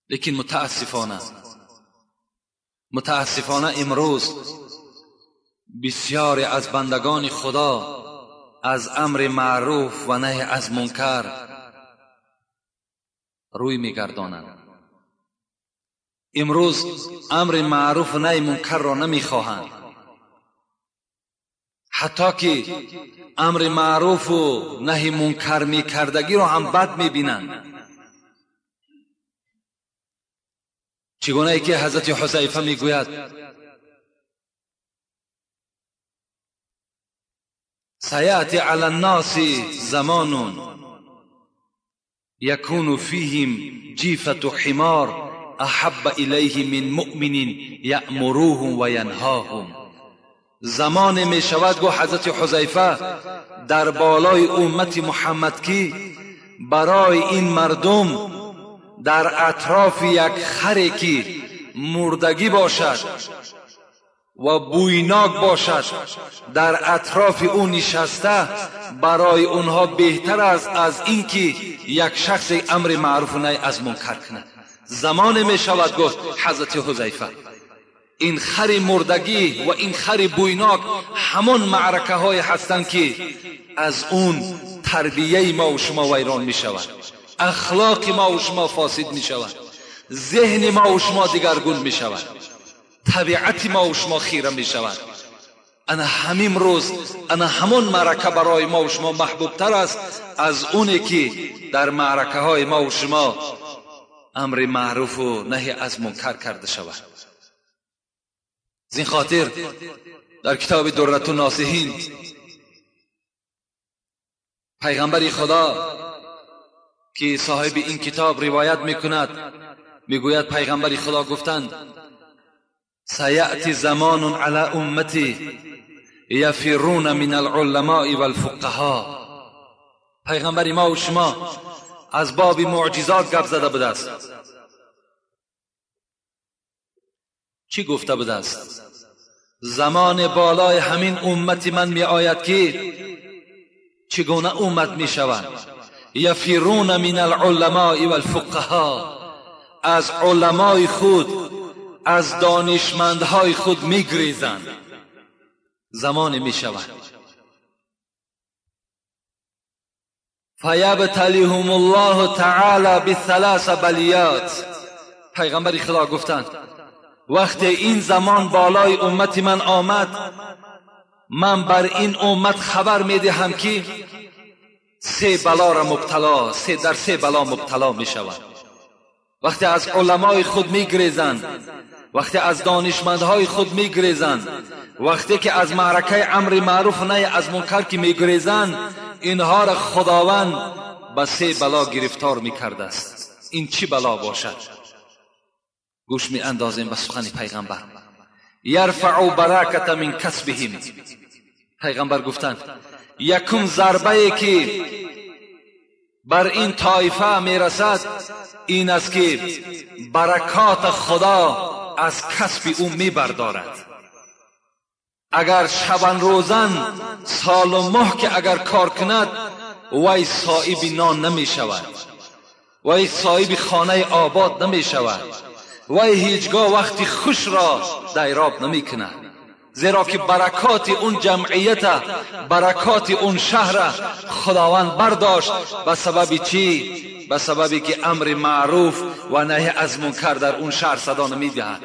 لیکن متاسفانه امروز بسیاری از بندگان خدا از امر معروف و نهی از منکر روی میگردانند. امروز امر معروف و نهی منکر را نمیخواهند، حتی که امر معروف و نهی منکر میکردگی را هم بد میبینند. چگونه ای که حضرت حذیفه میگوید سیأتی علی الناس زمان یکون فیهم جیفة حمار احب الیه من مؤمن یأمروهم و ینهاهم. زمان می شود، گو حضرت حذیفه، در بالای امت محمد که برای این مردم در اطراف یک خری که مردگی باشد و بویناک باشد در اطراف او نشسته، برای اونها بهتر است از اینکه یک شخص امر معروف و نهی از منکر کند. زمان می شود، گفت حضرت حذیفه، این خر مردگی و این خر بویناک همان معرکه های هستند که از اون تربیه ما و شما ویران می شود، اخلاق ما و شما فاسد می شود، ذهن ما و شما دیگرگون می شود، طبیعت ما و شما خیره می شود. انا همین روز، انا همون معرکه برای ما و شما محبوب تر است از اونی که در معرکه های ما و شما امر معروف و نهی از منکر کرده شود. از این خاطر در کتاب درة الناصحین پیغمبر خدا که صاحب این کتاب روایت میکند، میگوید پیغمبر خدا گفتند سیأتی زمان علی امتی یفرون من العلماء والفقهاء. پیغمبر ما و شما از باب معجزات گپ زده بوده است. چی گفته بوده است؟ زمان بالای همین امت من می آید که چگونه امت می شوند؟ یفرون من العلماء والفقهاء، از علمای خود، از دانشمندهای خود میگریزند. زمان می شود فیبتلیهم الله تعالی بثلاث بلیات. پیغمبر خدا گفتند وقتی این زمان بالای امت من آمد، من بر این امت خبر میدهم که سه بلا را مبتلا، در سه بلا مبتلا می شود. وقتی از علمای خود میگریزند، وقتی از دانشمندهای خود میگریزند، وقتی که از معرکه امر معروف نهی از منکر که میگریزند، اینها را خداوند به سه بلا گرفتار میکرده است. این چی بلا باشد؟ گوش می اندازیم به سخن پیغمبر. یرفع برکت من کسبهم. پیغمبر گفتند یکم ضربه که بر این طایفه میرسد این است که برکات خدا از کسب او میبردارد. اگر شبان روزن سال و ماه که اگر کار کند، وی صاحب نان نمی شود، وی صاحب خانه آباد نمی شود، وی هیچگاه وقتی خوش را دیراب نمی کند، زیرا که برکات اون جمعیت، برکات اون شهر خداوند برداشت. به سبب چی؟ به سببی که امر معروف و نهی از منکر در اون شهر صدا نمیدهد،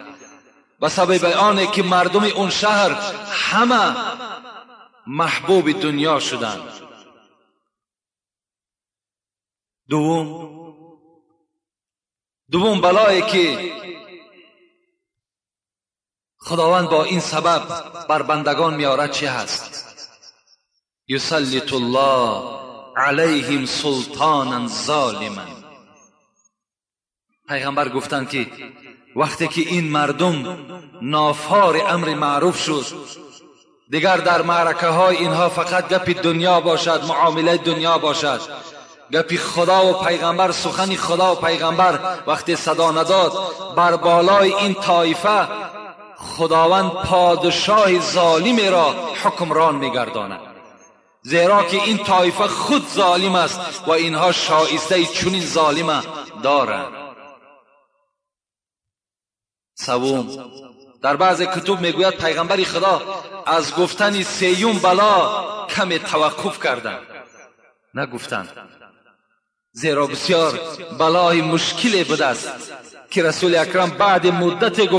به سبب آنه که مردم اون شهر همه محبوب دنیا شدند. دوم بلایی که خداوند با این سبب بر بندگان میارد چه هست؟ یسلط الله علیهم سلطانا ظالما. پیغمبر گفتند که وقتی که این مردم نافار امر معروف شد، دیگر در معرکه های اینها فقط گپی دنیا باشد، معامله دنیا باشد، گپی خدا و پیغمبر، سخن خدا و پیغمبر وقتی صدا نداد، بر بالای این طایفه خداوند پادشاه ظالمی را حکمران میگرداند، زیرا که این طایفه خود ظالم است و اینها شایسته چنین ظالم دارند. سوم، در بعض کتب میگوید پیغمبر خدا از گفتن سیوم بلا کم توقف کردند، نگفتند، زیرا بسیار بلای مشکل بوده است که رسول اکرم بعد مدت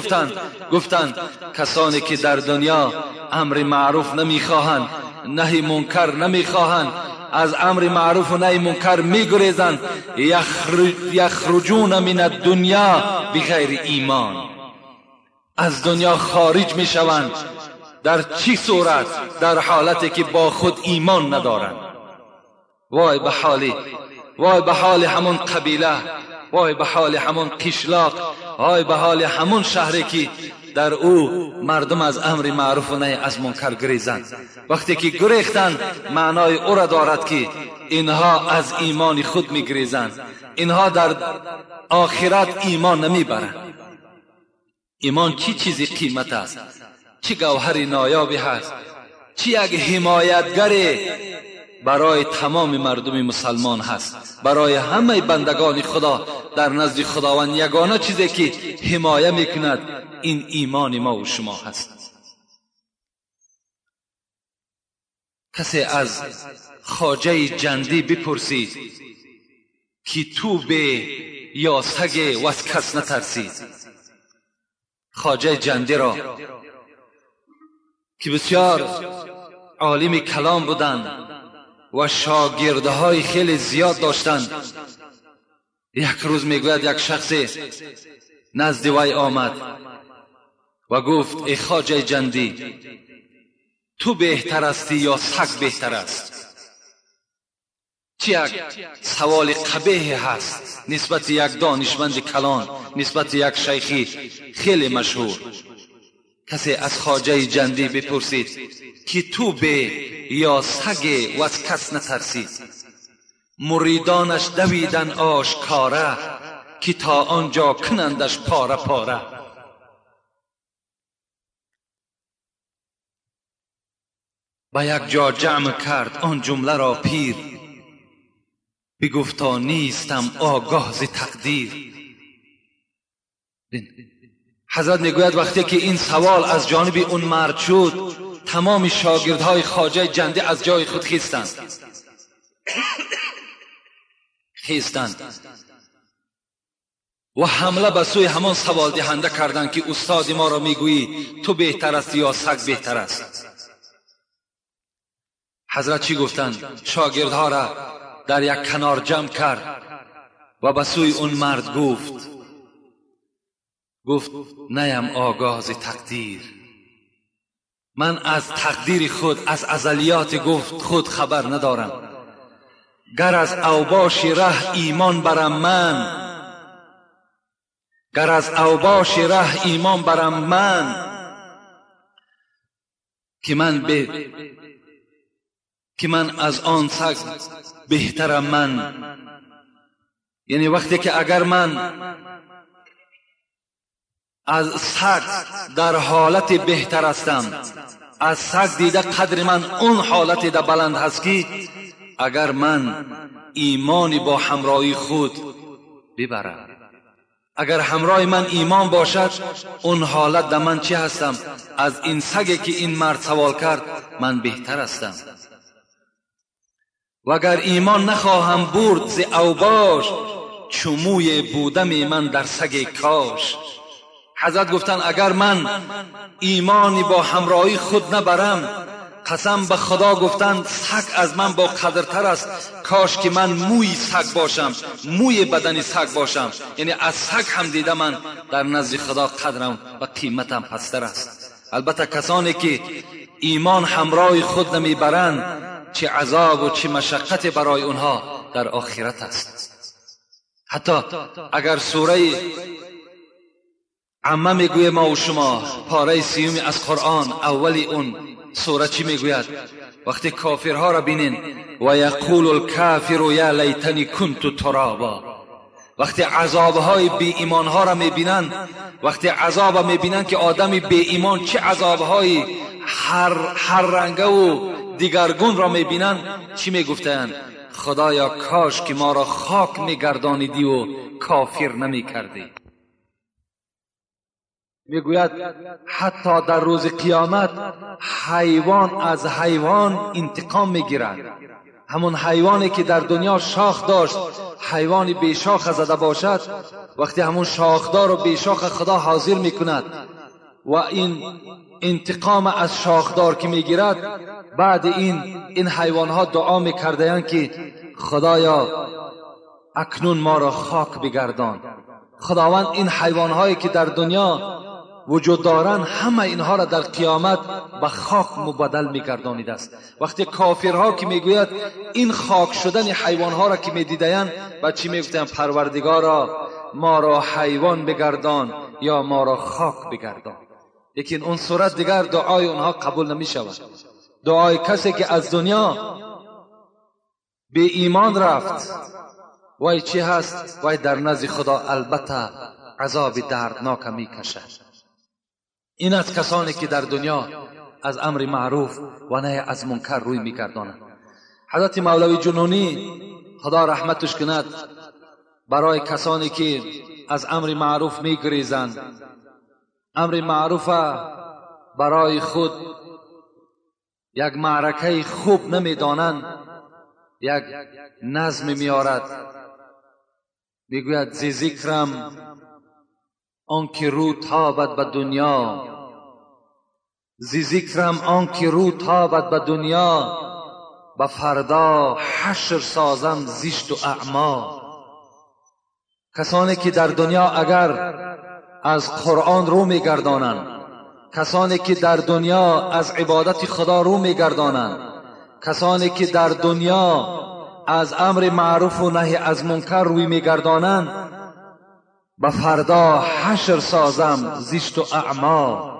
گفتند کسانی که در دنیا امر معروف نمیخواهند، نهی منکر نمیخواهند، از امر معروف و نهی منکر میگریزند، یخرجون من الدنیا بغیر ایمان، از دنیا خارج میشوند. در چی صورت؟ در حالتی که با خود ایمان ندارند. وای به حالی، وای به حال همون قبیله، وای به حال همون قشلاق، وای به حال همون شهری که در او مردم از امر معروف و نهی از منکر گریزند. وقتی که گریختند معنای او را دارد که اینها از ایمان خود میگریزند، اینها در آخرت ایمان نمیبرند. ایمان چی چیزی قیمت است، چی گوهر نایابی هست، چی یک حمایتگر برای تمام مردم مسلمان هست، برای همه بندگان خدا. در نزد خداوند یگانه چیزی که حمایه میکند این ایمان ما و شما هست. کسی از خواجه جندی بپرسید که تو به یا سگ و از کس نترسید. خواجه جندی را که بسیار عالم کلام بودند و شاگردهای خیلی زیاد داشتند، یک روز میگوید یک شخص نزد وی آمد و گفت ای خواجه جندی، تو بهتر هستی یا سگ بهتر است؟ چی یک سوال قبیح هست نسبت یک دانشمند کلان، نسبت یک شیخی خیلی مشهور. کسی از خواجه جندی بپرسید که تو به یا سگ و از کس نترسید. مریدانش دویدن آشکاره که تا آنجا کنندش پاره پاره. به یک جا جمع کرد آن جمله را پیر، بگفتا نیستم آگاه ز تقدیر. حضرت میگوید وقتی که این سوال از جانب اون مرد شد، تمام شاگردهای خواجه جنده از جای خود خیستند و حمله به سوی همان سوال دهنده کردند که استاد ما را میگویی تو بهتر است یا سگ بهتر است؟ حضرت چی گفتند؟ شاگردها را در یک کنار جمع کرد و به سوی اون مرد گفت نیم آگاه ز تقدیر، من از تقدیر خود، از ازلیات گفت خود خبر ندارم. گر از اوباش ره ایمان برم من، گر از اوباش ره ایمان برم من، که من از آن سگ بهترم من. یعنی وقتی که اگر من از سگ در حالت بهتر هستم، از سگ دیده قدر من اون حالت ده بلند هست که اگر من ایمانی با همراهی خود ببرم، اگر همراه من ایمان باشد، اون حالت ده من چی هستم؟ از این سگی که این مرد سوال کرد من بهتر هستم. و اگر ایمان نخواهم برد ز اوباش، چو موی بودم من در سگ کاش. حضرت گفتن اگر من ایمانی با همراهی خود نبرم، قسم به خدا گفتند سگ از من با قدرتر است، کاش که من موی سگ باشم، موی بدن سگ باشم. یعنی از سگ هم دیده من در نزد خدا قدرم و قیمتم پستر است. البته کسانی که ایمان همراه خود نمیبرند چه عذاب و چه مشقت برای اونها در آخرت است. حتی اگر سوره عمه میگوید ما و شما پاره سیومی از قرآن اولی اون سوره چی میگوید؟ وقتی کافرها را بینین و یقول الکافر یا لیتنی کنت ترابا، وقتی عذابهای بی ایمانها را میبینن، وقتی عذاب میبینن که آدم بی ایمان چه عذابهای هر رنگه و دیگرگون را میبینن، چی میگفتند؟ خدایا کاش که ما را خاک میگردانیدی و کافر نمیکردی. میگوید حتی در روز قیامت حیوان از حیوان انتقام میگیرد. همون حیوانی که در دنیا شاخ داشت، حیوانی بی شاخ زده باشد، وقتی همون شاخدار و بی شاخ خدا حاضر میکند و این انتقام از شاخدار که میگیرد، بعد این حیوانها دعا میکردند که خدایا اکنون ما را خاک بگردان. خداوند این حیوانهایی که در دنیا وجود دارند همه اینها را در قیامت به خاک مبدل میگردانیده است. وقتی کافرها که میگوید این خاک شدن حیوانها را که میدیدند و چی میگفتند؟ پروردگارا ما را حیوان بگردان یا ما را خاک بگردان. لیکن اون صورت دیگر دعای اونها قبول نمی شود. دعای کسی که از دنیا به ایمان رفت وای چی هست؟ وای در نزد خدا البته عذاب دردناک میکشد. این از کسانی که در دنیا از امر معروف و نهی از منکر روی میگردانند. حضرت مولوی جنونی خدا رحمتش کند، برای کسانی که از امر معروف میگریزند، امر معروف برای خود یک معرکه خوب نمیدانند، یک نظم میارد، میگوید زی ذکرم آن که رو تابد به دنیا، زی ذکرم آن که رو تابد به دنیا، به فردا حشر سازم زشت و اعما. کسانی که در دنیا اگر از قرآن رو میگردانند، کسانی که در دنیا از عبادت خدا رو میگردانند، کسانی که در دنیا از امر معروف و نهی از منکر روی میگردانند، به فردا حشر سازم زشت و اعما.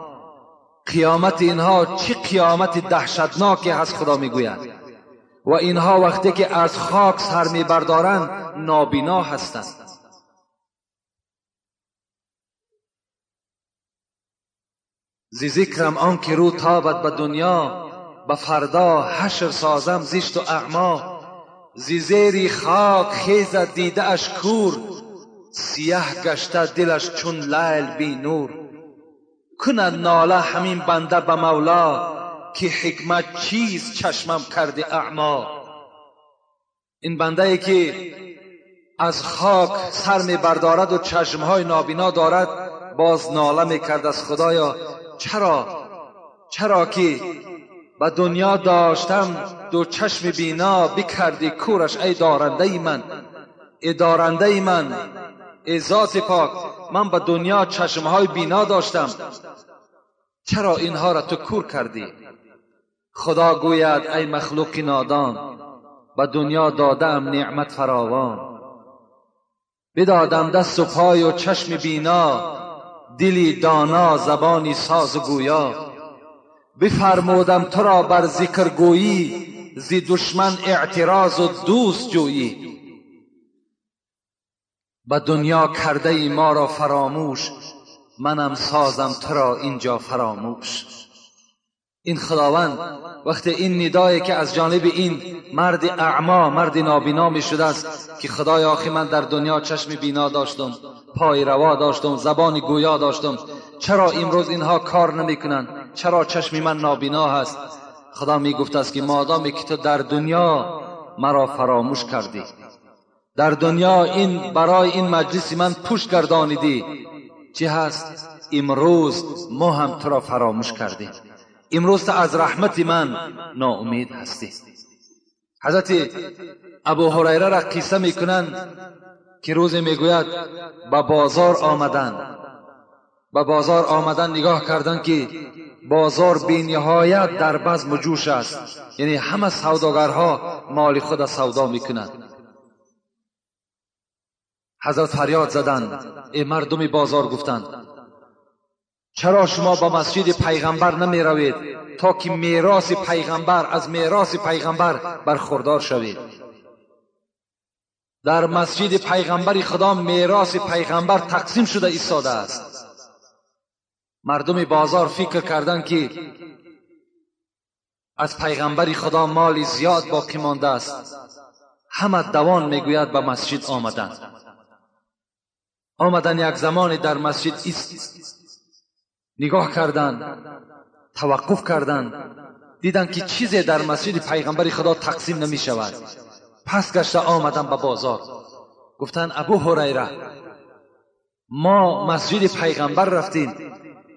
قیامت اینها چه قیامت دهشتناکی هست خدا میگوید. و اینها وقتی که از خاک سر میبردارند نابینا هستند. زی ذکرم آن که رو تابد به دنیا، به فردا حشر سازم زشت و اعما. زی زیری خاک خیزد دیده اش کور، سیه گشته دلش چون لیل بی نور. کند ناله همین بنده به مولا، که حکمت چیز چشمم کرده اعما. این بنده ای که از خاک سر می بردارد و چشمهای نابینا دارد، باز ناله می کرد از خدایا چرا که به دنیا داشتم دو چشم بینا، بکردی کورش ای دارنده من، ای دارنده من، ای ذات پاک، من به دنیا چشمهای بینا داشتم، چرا اینها را تو کور کردی؟ خدا گوید ای مخلوق نادان، به دنیا دادم نعمت فراوان، بدادم دست و پای و چشم بینا، دلی دانا زبانی ساز و گویا. بفرمودم تو را بر ذکر گویی، زی دشمن اعتراض و دوست جویی. به دنیا کرده ای ما را فراموش، منم سازم تو را اینجا فراموش. این خداوند وقتی این ندایی که از جانب این مرد اعما، مرد نابینا می شده است که خدای آخی من در دنیا چشم بینا داشتم، پای روا داشتم، زبان گویا داشتم، چرا امروز اینها کار نمی کنند؟ چرا چشم من نابینا هست؟ خدا می گفت است که مادامی که تو در دنیا مرا فراموش کردی، در دنیا این برای این مجلس من پشت گردانیدی، چی هست؟ امروز ما هم تو را فراموش کردیم. امروز تو از رحمت من ناامید هستی. حضرت ابو هریره را قصه میکنند که روز میگوید به بازار آمدند، به بازار آمدن نگاه کردند که بازار بی نهایت در بزم و جوش است، یعنی همه سوداگرها مال خود سودا میکنند. حضرت فریاد زدند ای مردم بازار، گفتند چرا شما به مسجد پیغمبر نمی روید تا که میراث پیغمبر از میراث پیغمبر برخوردار شوید؟ در مسجد پیغمبر خدا میراث پیغمبر تقسیم شده ایستاده است. مردم بازار فکر کردند که از پیغمبر خدا مال زیاد باقی مانده است. همه دوان میگوید به مسجد آمدند. آمدن یک زمان در مسجد ایست نگاه کردند، توقف کردند، دیدند که چیزی در مسجد پیغمبر خدا تقسیم نمی شود. پس گشته آمدند به بازار، گفتند ابو هریره ما مسجد پیغمبر رفتیم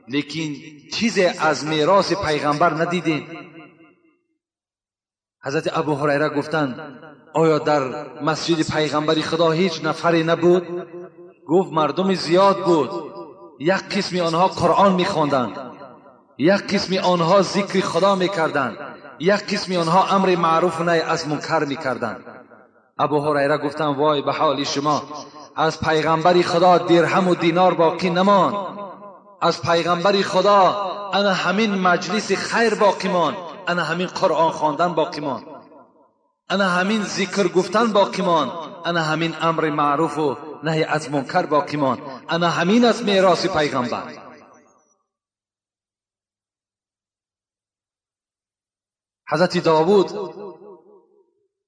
لیکن چیزی از میراث پیغمبر ندیدیم. حضرت ابو هریره گفتند آیا در مسجد پیغمبر خدا هیچ نفری نبود؟ گفت مردم زیاد بود، یک قسمی آنها قرآن میخواندند، یک قسمی آنها ذکر خدا میکردند، یک قسمی آنها امر معروف و نهی از منکر میکردند. ابو هریره گفتند وای به حال شما، از پیغمبر خدا درهم و دینار باقی نماند، از پیغمبر خدا انا همین مجلس خیر باقی ماند، انا همین قرآن خواندن باقی ماند، انا همین ذکر گفتن باقی ماند، انا همین امر معروف و نهی از منکر باقی ماند، انا همین از میراث پیغمبر. حضرت داوود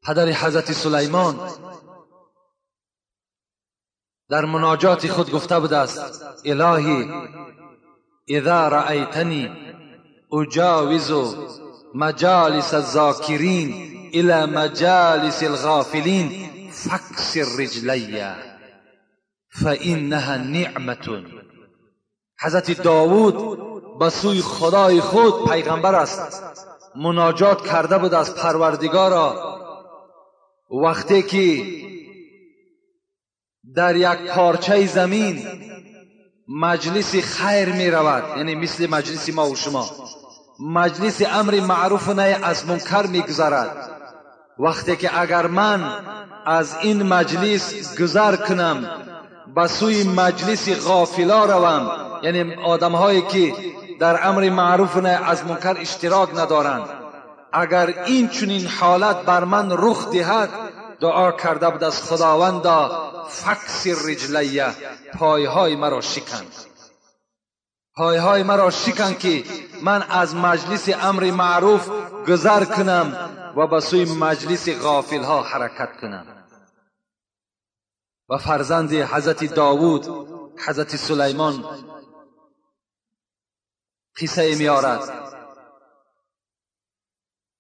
پدر حضرت سلیمان در مناجات خود گفته بوده است الهی اذا رأیتنی اجاوز مجالس الذاکرین الى مجالس الغافلین فاکسر رجلی فانها نعمة. حضرت داوود به سوی خدای خود پیغمبر است، مناجات کرده بود از پروردگارا. وقتی که در یک پارچه زمین مجلس خیر می رود، یعنی مثل مجلس ما و شما، مجلس امر معروف و نهی از منکر می گذرد، وقتی که اگر من از این مجلس گذر کنم به سوی مجلس غافلا روم، یعنی آدم هایی که در امر معروف و نهی از منکر اشتراک ندارند، اگر این چنین حالت بر من رخ دهد، دعا کرده بود از خداوندا فکسر رجلیه، پایهای مرا شکن، پایهای مرا شکن که من از مجلس امر معروف گذر کنم و به سوی مجلس غافل ها حرکت کنم. و فرزند حضرت داوود حضرت سلیمان قصه میارد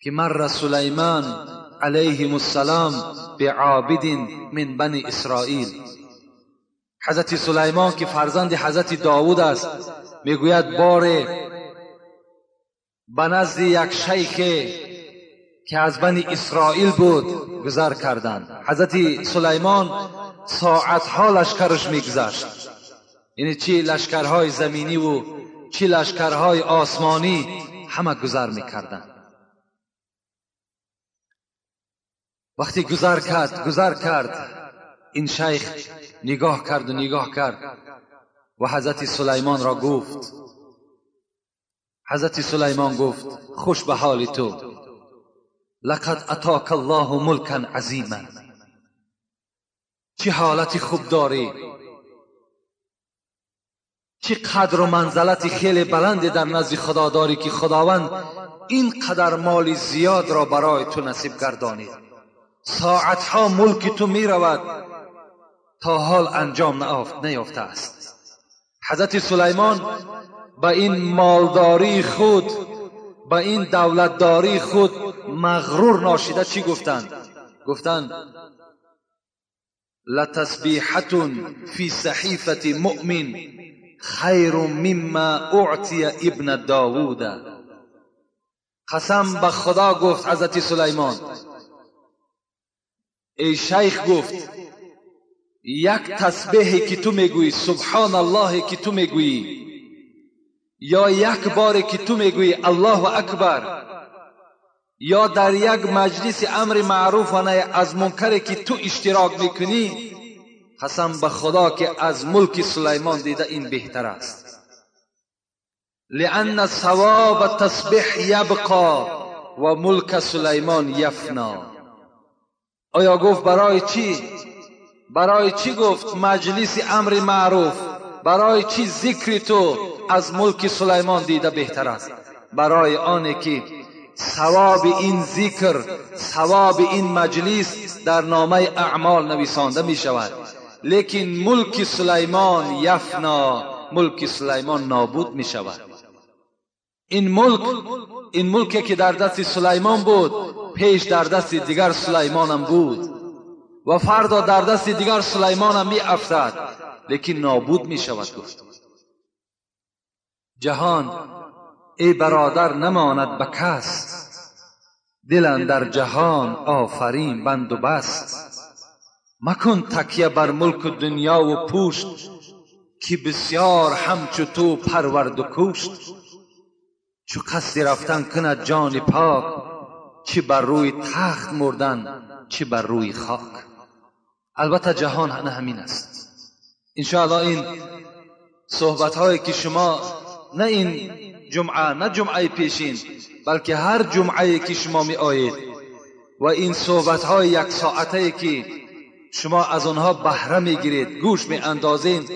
که مر سلیمان علیهم السلام بعابد من بنی اسرائیل. حضرت سلیمان که فرزند حضرت داوود است میگوید باره به نزد یک شیخ که از بنی اسرائیل بود گذر کردند. حضرت سلیمان ساعتها لشکرش میگذشت، یعنی چی لشکرهای زمینی و چی لشکرهای آسمانی همه گذر میکردند. وقتی گذر کرد این شیخ نگاه کرد و نگاه کرد و حضرت سلیمان را گفت، حضرت سلیمان گفت خوش به حال تو، لقد اتاک الله ملکا عظیما، چه حالت خوب داری، چه قدر و منزلت خیلی بلند در نزد خدا داری که خداوند این قدر مال زیاد را برای تو نصیب گردانید. ساعتها ملک تو می رود تا حال انجام نیافته است. حضرت سلیمان به این مالداری خود، به این دولتداری خود مغرور ناشیده چی گفتند؟ گفتند لتسبیحة فی صحیفة مؤمن خیر مما اعطی ابن داوود. قسم به خدا گفت حضرت سلیمان، ای شیخ گفت یک تسبیحی که تو میگویی، سبحان الله که تو میگویی، یا یک بار که تو میگویی الله اکبر، یا در یک مجلس امر معروف و نهی از منکر که تو اشتراک میکنی، قسم به خدا که از ملک سلیمان دیده این بهتر است. لأن ثواب تسبیح یبقا و ملک سلیمان یفنا. آیا گفت برای چی؟ برای چی گفت مجلس امر معروف؟ برای چی ذکر تو از ملک سلیمان دیده بهتر است؟ برای آنه که ثواب این ذکر، ثواب این مجلس در نامه اعمال نویسانده می شود، لیکن ملک سلیمان یفنا، ملک سلیمان نابود می شود. این ملکی که در دست سلیمان بود، پیش در دست دیگر سلیمانم بود و فردا در دست دیگر سلیمانم می افتد، لیکن نابود می شود. گفت جهان ای برادر نماند به کس، دل اندر جهان آفرین بند و بست. مکن تکیه بر ملک دنیا و پوشت، که بسیار همچو تو پرورد و کوشت. چو قصد رفتن کند جان پاک، چه بر روی تخت مردن چه بر روی خاک. البته جهان نه همین است. انشاءالله این صحبت هایی که شما نه این جمعه نه جمعه پیشین، بلکه هر جمعه که شما می آیید و این صحبت های یک ساعته که شما از آنها بهره می گیرید، گوش می اندازید،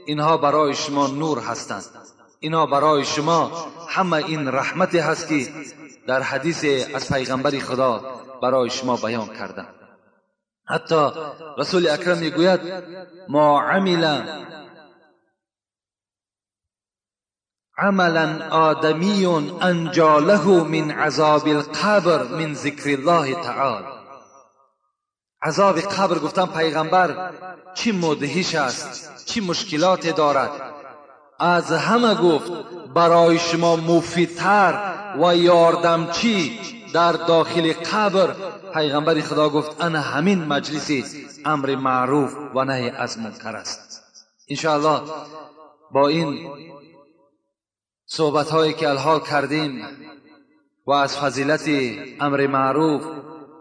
اینها برای شما نور هستند. اینها برای شما همه این رحمتی هست که در حدیث از پیغمبر خدا برای شما بیان کردم. حتی رسول اکرم میگوید ما عمل عملا آدمی انجا له من عذاب القبر من ذکر الله تعالی. عذاب قبر گفتن پیغمبر چی مدهش است، چی مشکلات دارد. از همه گفت برای شما مفیدتر و یاردمچی در داخل قبر، پیغمبر خدا گفت انا همین مجلس امر معروف و نهی از منکر است. انشاءالله با این صحبت هایی که الحال کردیم و از فضیلت امر معروف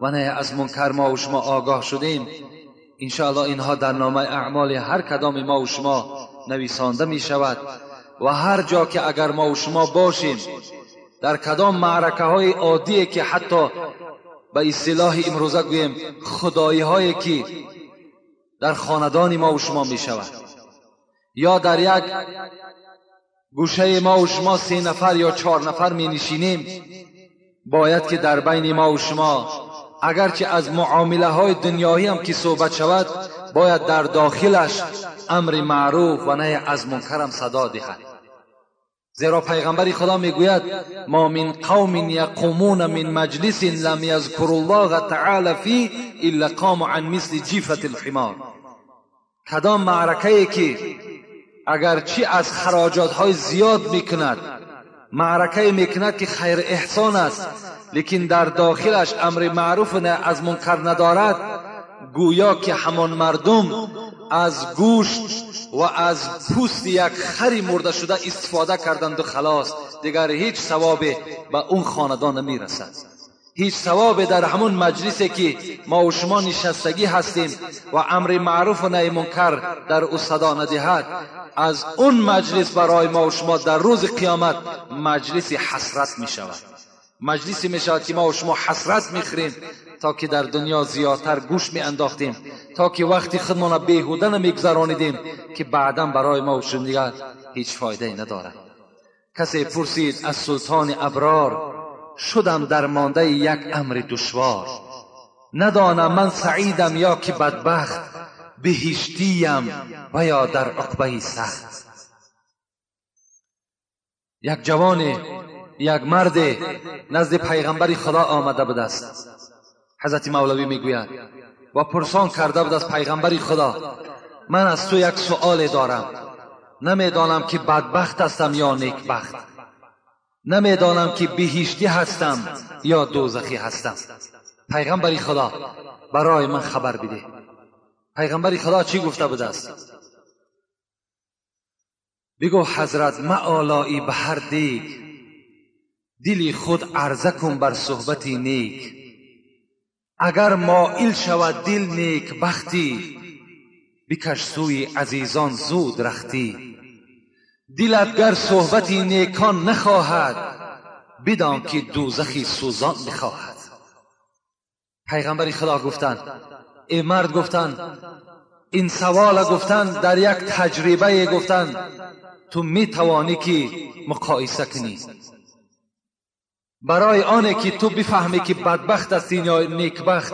و نهی از منکر ما و شما آگاه شدیم، انشاءالله اینها در نامه اعمال هر کدام ما و شما نویسانده می شود و هر جا که اگر ما و شما باشیم، در کدام معرکه های عادی که حتی به اصطلاح امروزه گوییم خدایی هایی که در خاندان ما و شما می شود، یا در یک گوشه ما و شما 3 نفر یا 4 نفر می نشینیم، باید که در بین ما و شما اگرچه از معامله های دنیایی هم که صحبت شود، باید در داخلش امر معروف و نهی از منکر هم صدا دهد. زیرا پیغمبر خدا میگوید ما من قوم یقومون من مجلس لم یذکروا الله تعالی فیه الا قاموا عن مثل جیفة الحمار. کدام معرکه که اگرچه از خراجات های زیاد میکند، معرکه میکند که خیر احسان است، لیکن در داخلش امر معروف نه از منکر ندارد، گویا که همان مردم از گوشت و از پوست یک خری مرده شده استفاده کردند و خلاص، دیگر هیچ ثوابی به اون خاندان نمیرسد. هیچ ثوابی در همون مجلسی که ما و شما نشستگی هستیم و امر معروف و نهی منکر در او صدا ندهد، از اون مجلس برای ما و شما در روز قیامت مجلس حسرت می شود. مجلسی می شود که ما و شما حسرت می خوریم تا که در دنیا زیادتر گوش می انداختیم، تا که وقتی خودمان را بیهوده نمیگذرانیدیم که بعدا برای ما و شما دیگر هیچ فایده ای ندارد. کسی پرسید از سلطان ابرار، شدم در مانده یک امر دشوار، ندانم من سعیدم یا که بدبخت، بهشتیم و یا در عقبه سخت. یک جوان، یک مرد نزد پیغمبر خدا آمده بود است. حضرت مولوی میگوید و پرسان کرده بود از پیغمبر خدا، من از تو یک سؤال دارم، نمیدانم که بدبخت هستم یا نیکبخت، نمیدانم که بهشتی هستم یا دوزخی هستم. پیغمبر خدا برای من خبر بده. پیغمبر خدا چی گفته بوده است؟ بگو حضرت معالایی به هر دیگ، دلی خود عرضه کن بر صحبتی نیک. اگر مائل شود دل نیک بختی، بکش سوی عزیزان زود رختی. دلت گر صحبتی نیکان نخواهد، بدان که دوزخی سوزان بخواهد. پیغمبر خدا گفتند، ای مرد گفتند، این سوال گفتند در یک تجربه گفتند تو می توانی که مقایسه کنی، برای آنه که تو بفهمی که بدبخت هستی یا نیکبخت،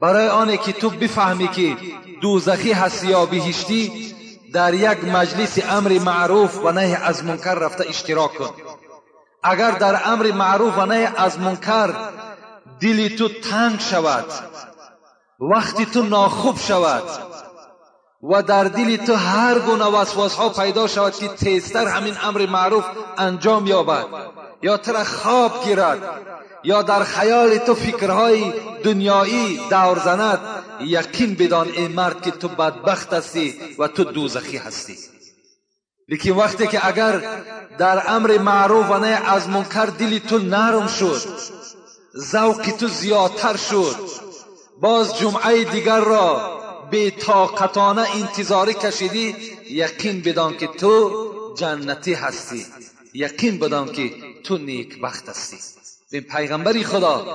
برای آنه که تو بفهمی که دوزخی هستی یا بهشتی، در یک مجلس امر معروف و نهی از منکر رفته اشتراک کن. اگر در امر معروف و نهی از منکر دل تو تنگ شود، وقتی تو ناخوب شود و در دل تو هر گونه وسواس ها پیدا شود که تیزتر همین امر معروف انجام یابد، یا تو را خواب گیرد، یا در خیال تو فکرهای دنیایی دور زند، یقین بدان ای مرد که تو بدبخت هستی و تو دوزخی هستی. لیکن وقتی که اگر در امر معروف و نهی از منکر دل تو نرم شد، ذوق تو زیادتر شد، باز جمعه دیگر را بی طاقتانه انتظاری کشیدی، یقین بدان که تو جنتی هستی، یقین بدان که تو نیکبخت هستی. به پیغمبری خدا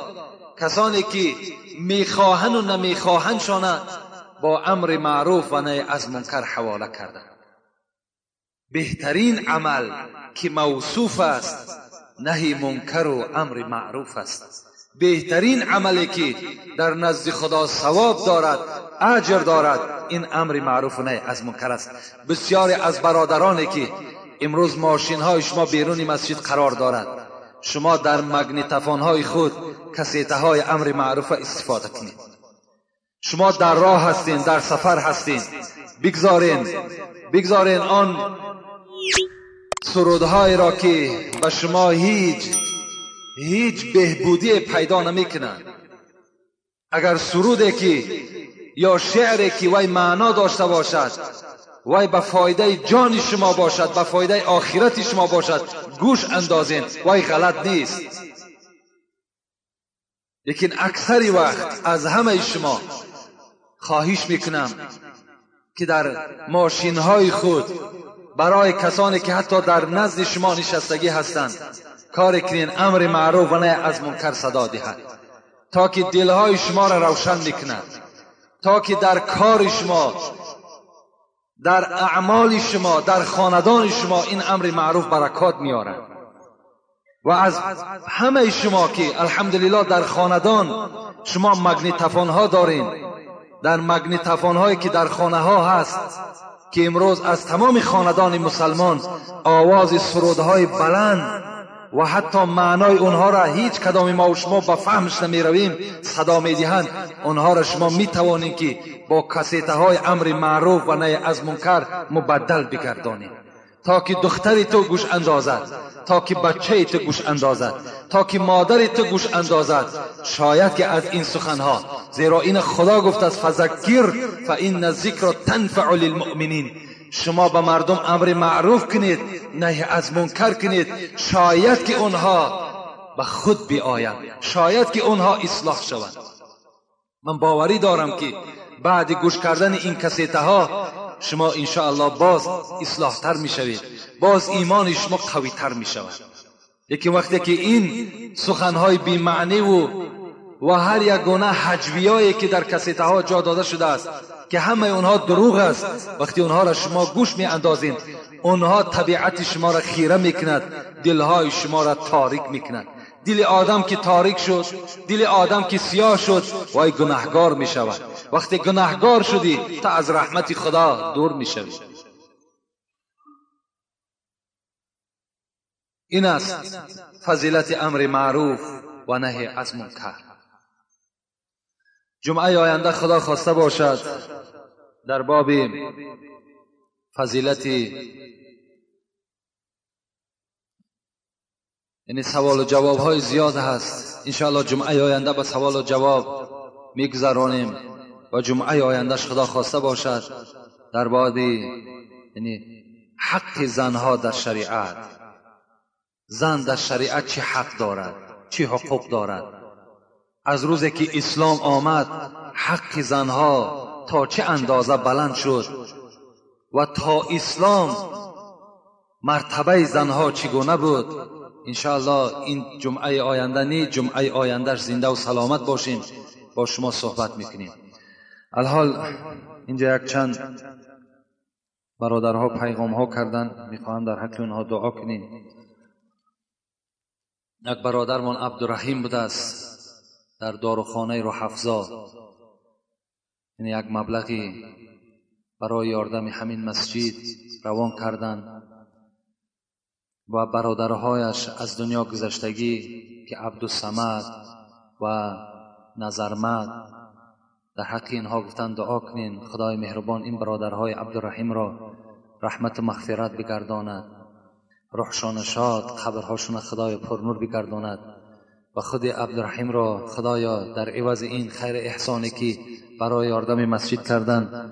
کسانی که میخواهند و نمیخواهند شانه با امر معروف و نهی از منکر حواله کردند. بهترین عمل که موصوف است نهی منکر و امر معروف است. بهترین عملی که در نزد خدا ثواب دارد، اجر دارد، این امر معروف و نهی از منکر است. بسیاری از برادرانی که امروز ماشین های شما بیرون مسجد قرار دارد، شما در مگنیتفون های خود کسیته های امر معروف استفاده کنید. شما در راه هستین، در سفر هستین، بگذارین آن سرودهای را که به شما هیچ بهبودی پیدا نمیکنند. اگر سرودی که یا شعری که وی معنا داشته باشد، وی به فایده جان شما باشد، به فایده آخرت شما باشد، گوش اندازین، وی غلط نیست. لیکن اکثر وقت از همه شما خواهش میکنم که در ماشینهای خود برای کسانی که حتی در نزد شما نشستگی هستند کار کنین امر معروف و نهی از منکر صدا دهد، تا که دلهای شما را روشن میکند، تا که در کار شما، در اعمال شما، در خاندان شما این امر معروف برکات میارد. و از همه شما که الحمدلله در خاندان شما مگنیتفون ها دارین، در مگنیتفون هایی که در خانه ها هست که امروز از تمام خاندان مسلمان آواز سرودهای بلند و حتی معنای اونها را هیچ کدام ما و شما به فهمش نمی رویم صدا می دهند، اونها را شما می توانید که با کسیته های امر معروف و نهی از منکر مبدل بگردانید، تا که دختری تو گوش اندازد، تا که بچه تو گوش اندازد، تا که مادر تو گوش اندازد. شاید که از این سخنها، زیرا این خدا گفت است فذکر فان الذکر تنفع للمؤمنین، شما به مردم امر معروف کنید، نهی از منکر کنید، شاید که اونها به خود بیایند، شاید که اونها اصلاح شوند. من باوری دارم که بعد گوش کردن این کسیته ها شما انشاءالله باز اصلاح تر می شوید، باز ایمان شما قوی تر می شود. لیکن وقتی که این سخنهای بی معنی و هر یک گونه حجویایی که در کسیته ها جا داده شده است که همه اونها دروغ است، وقتی اونها را شما گوش می اندازین، اونها طبیعت شما را خیره می کند، دلهای شما را تاریک می کند. دل آدم که تاریک شد، دل آدم که سیاه شد، وای گناهگار می شود. وقتی گناهگار شدی تا از رحمت خدا دور می شوی. این است فضیلت امر معروف و نهی از منکر. جمعه آینده خدا خواسته باشد در باب فضیلت یعنی سوال و جواب های زیاد هست. انشاءالله جمعه آینده به سوال و جواب میگذرانیم و جمعه آیندهش خدا خواسته باشد در باب یعنی حق زنها در شریعت، زن در شریعت چه حق دارد، چه حقوق دارد. از روزی که اسلام آمد حق زنها تا چه اندازه بلند شد و تا اسلام مرتبه زنها چگونه بود. انشاءالله این جمعه آینده نی، جمعه آیندهش زنده و سلامت باشیم با شما صحبت میکنیم. الحال اینجا یک چند برادرها پیغام ها کردن، میخواهم در حق اونها دعا کنیم. یک برادرمان عبدالرحیم بوده است در داروخانه روحفزا، یعنی یک مبلغی برای یاردم همین مسجد روان کردن و برادرهایش از دنیا گذشتگی که عبدالصمد و نظرمد، در حق اینها گفتن دعا کنین خدای مهربان این برادرهای عبدالرحیم را رحمت و مغفرت بگرداند، روحشان شاد، قبرهاشون خدای پرنور بگرداند و خود عبدالرحیم را خدایا در عوض این خیر احسانی که برای یاردم مسجد کردن،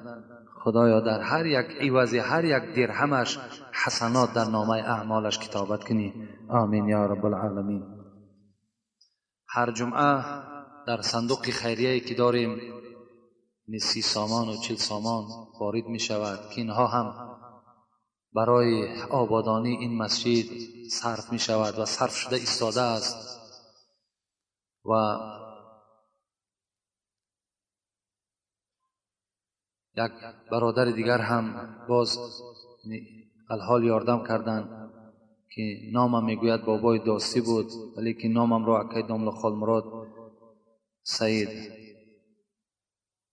خدایا در هر یک عوض هر یک درهمش حسنات در نامه اعمالش کتابت کنی. آمین یا رب العالمین. هر جمعه در صندوق خیریه که داریم 30 سامان و 40 سامان وارد می شود که اینها هم برای آبادانی این مسجد صرف می شود و صرف شده ایستاده است. و یک برادر دیگر هم باز الحال یاردم کردن که نامم میگوید بابای داستی بود، ولی که نامم را اکای داملا خالمراد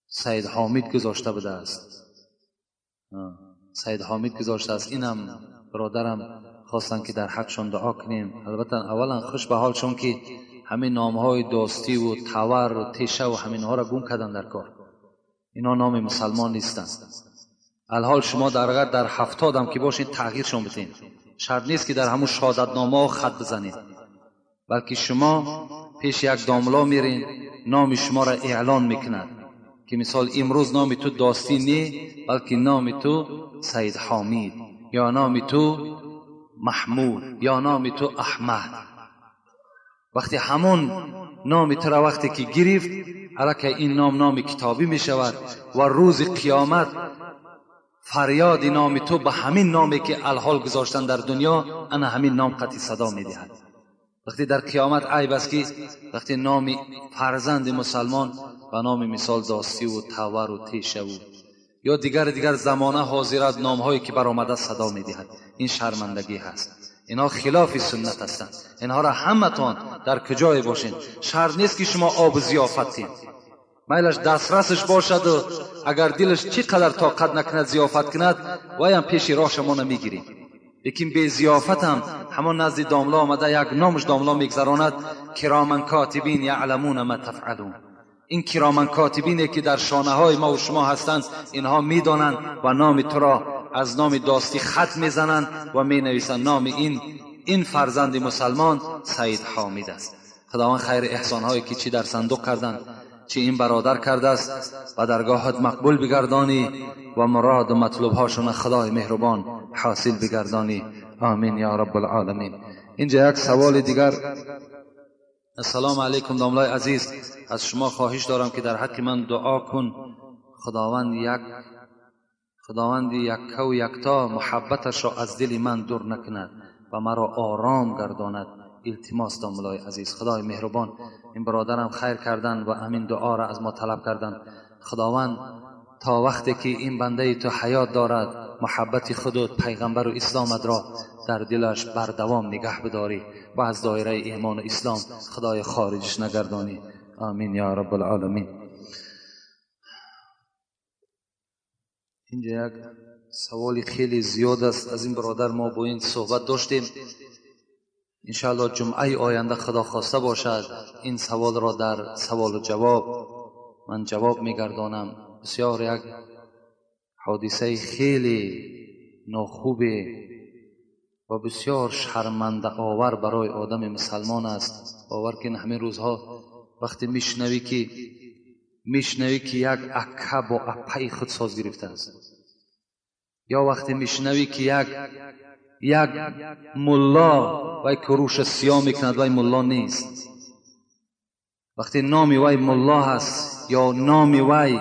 سید حامد گذاشته بوده است. سید حامد گذاشته است. اینم برادرم خواستن که در حقشان دعا کنیم. البته اولا خوش به حالشون که همین نامهای داستی و تور و تیشه و همینها را گم کردن در کار. اینا نام مسلمان نیستن. الحال شما در 70 هم که باشین تغییرشون بدین. شرط نیست که در همون شهادتنامه خط بزنید، بلکه شما پیش یک داملا میرین، نام شما را اعلان میکند که مثال امروز نام تو داستی نی، بلکه نام تو سید حامد یا نام تو محمود یا نام تو احمد. وقتی همون نام تو را وقتی که گرفت، الکه این نام نام کتابی می شود و روز قیامت فریاد نام تو به همین نامی که الحال گذاشتن در دنیا، انا همین نام قطعی صدا می دهد. وقتی در قیامت عیب است که وقتی نام فرزند مسلمان به نام مثال داستی و تور و تیشه و یا دیگر زمانه حاضرت نامهایی که برآمده صدا می دهد، این شرمندگی هست. اینها خلاف سنت هستند. اینها را همتان در کجای باشین، شرط نیست که شما آب ضیافت تین، میلش دسترسش باشد و اگر دلش چی قدر طاقت نکند ضیافت کند، وای هم پیش راه شما نمیگیریم. لیکن به ضیافت هم همان نزد داملا آمده یک نامش داملا میگذراند، کرامن کاتبین یعلمون ما تفعلون. این کرامن کاتبینی که در شانه های ما و شما هستند، اینها میدانند و نام تو را از نام داستی خط میزنند و می نویسند نام این فرزند مسلمان سید حامد است. خداوند خیر احسان هایی که چی در صندوق کردند، چی این برادر کرده است و درگاهت مقبول بگردانی و مراد و مطلوب هاشون خدای مهربان حاصل بگردانی. آمین یا رب العالمین. اینجا یک سوال دیگر. السلام علیکم داملای عزیز، از شما خواهش دارم که در حق من دعا کن خداوند یکه و یکتا محبتش را از دل من دور نکند و مرا آرام گرداند. التماس داملای عزیز، خدای مهربان این برادرم خیر کردن و همین دعا را از ما طلب کردن. خداوند تا وقتی که این بنده تو حیات دارد محبت خود و پیغمبر و اسلامت را در دلش بردوام نگه بداری و از دایره ایمان و اسلام خدای خارجش نگردانی. آمین یا رب العالمین. اینجا یک سوال خیلی زیاد است از این برادر، ما با این صحبت داشتیم. انشاءالله جمعه آینده خدا خواسته باشد این سوال را در سوال و جواب من جواب میگردانم. بسیار یک حادثه خیلی ناخوب و بسیار شرمنده آور برای آدم مسلمان است. باور کن همین روزها وقتی میشنوی که یک اکه با اپای خود ساز گرفته است، یا وقتی میشنوی که یک ملا وی کروش سیاه میکند وی ملا نیست، وقتی نامی وی ملا هست یا نامی وی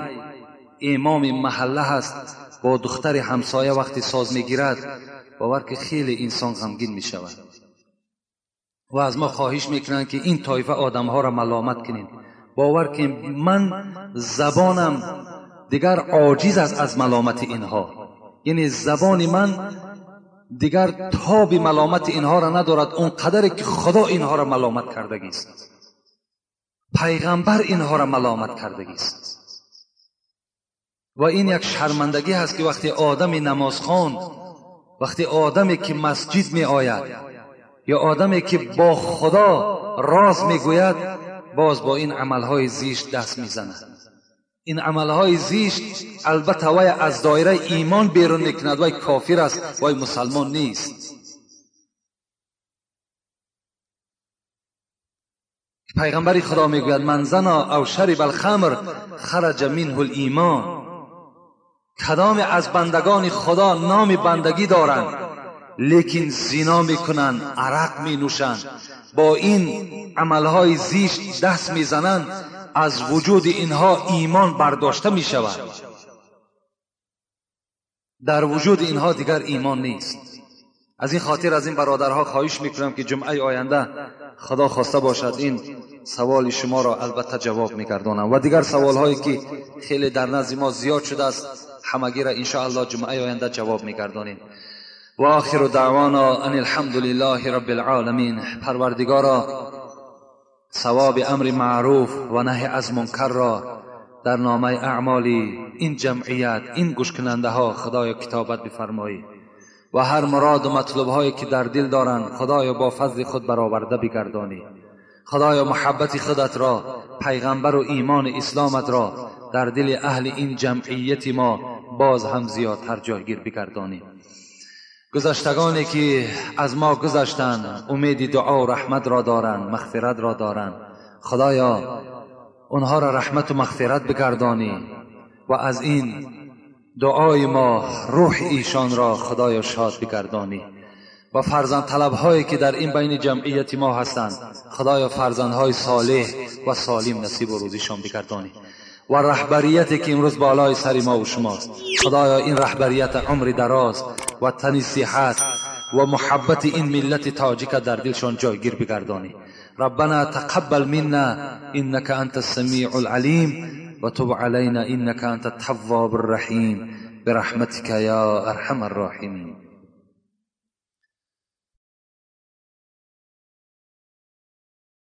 امام محله هست با دختر همسایه وقتی ساز میگیرد، باور که خیلی انسان غمگین میشود. و از ما خواهش میکنند که این طایفه آدمها را ملامت کنیم. باور که من زبانم دیگر عاجز است از ملامت اینها، یعنی زبان من دیگر تاب ملامت اینها را ندارد، اون قدری که خدا اینها را ملامت کردگی است، پیغمبر اینها را ملامت کردگی است. و این یک شرمندگی هست که وقتی آدم نمازخوان، وقتی آدمی که مسجد می آید یا آدمی که با خدا راز می گوید، باز با این عملهای زشت دست می زند. این عملهای زشت البته وی از دایره ایمان بیرون میکند، وی کافر است، وی مسلمان نیست. پیغمبر خدا میگوید من زنا او شرب الخمر خرج منه الایمان. کدام از بندگان خدا نام بندگی دارند لیکن زنا میکنند، عرق مینوشند، با این عملهای زشت دست میزنند، از وجود اینها ایمان برداشته می شود. در وجود اینها دیگر ایمان نیست. از این خاطر از این برادرها خواهش میکنم که جمعه آینده خدا خواسته باشد این سوال شما را البته جواب میگردانم و دیگر سوالهایی که خیلی در نزد ما زیاد شده است همگی را انشاءالله جمعه آینده جواب میگردانیم. و آخر دعوانا ان الحمد لله رب العالمین. پروردگارا ثواب امر معروف و نهی از منکر را در نامه اعمال این جمعیت، این گوش کننده ها خدایا کتابت بفرمایی و هر مراد و مطلب هایی که در دل دارند خدایا با فضل خود برآورده بگردانی. خدایا محبت خودت را، پیغمبر و ایمان اسلامت را در دل اهل این جمعیت ما باز هم زیادتر جایگیر بگردانی. گذشتگانی که از ما گذشتند امید دعا و رحمت را دارند، مغفرت را دارند، خدایا اونها را رحمت و مغفرت بگردانی و از این دعای ما روح ایشان را خدایا شاد بگردانی. و فرزند طلب هایی که در این بین جمعیت ما هستند خدایا فرزندهای صالح و سالم نصیب و روزیشان بگردانی. و رهبریتی که امروز بالای سر ما و شماست خدایا این رهبریت عمر دراز و تن صحت و محبت این ملت تاجیک در دلشان جایگیر بگردانی. ربنا تقبل منا انك انت السميع العليم وتب علينا انك انت التواب الرحيم برحمتك يا ارحم الراحمين.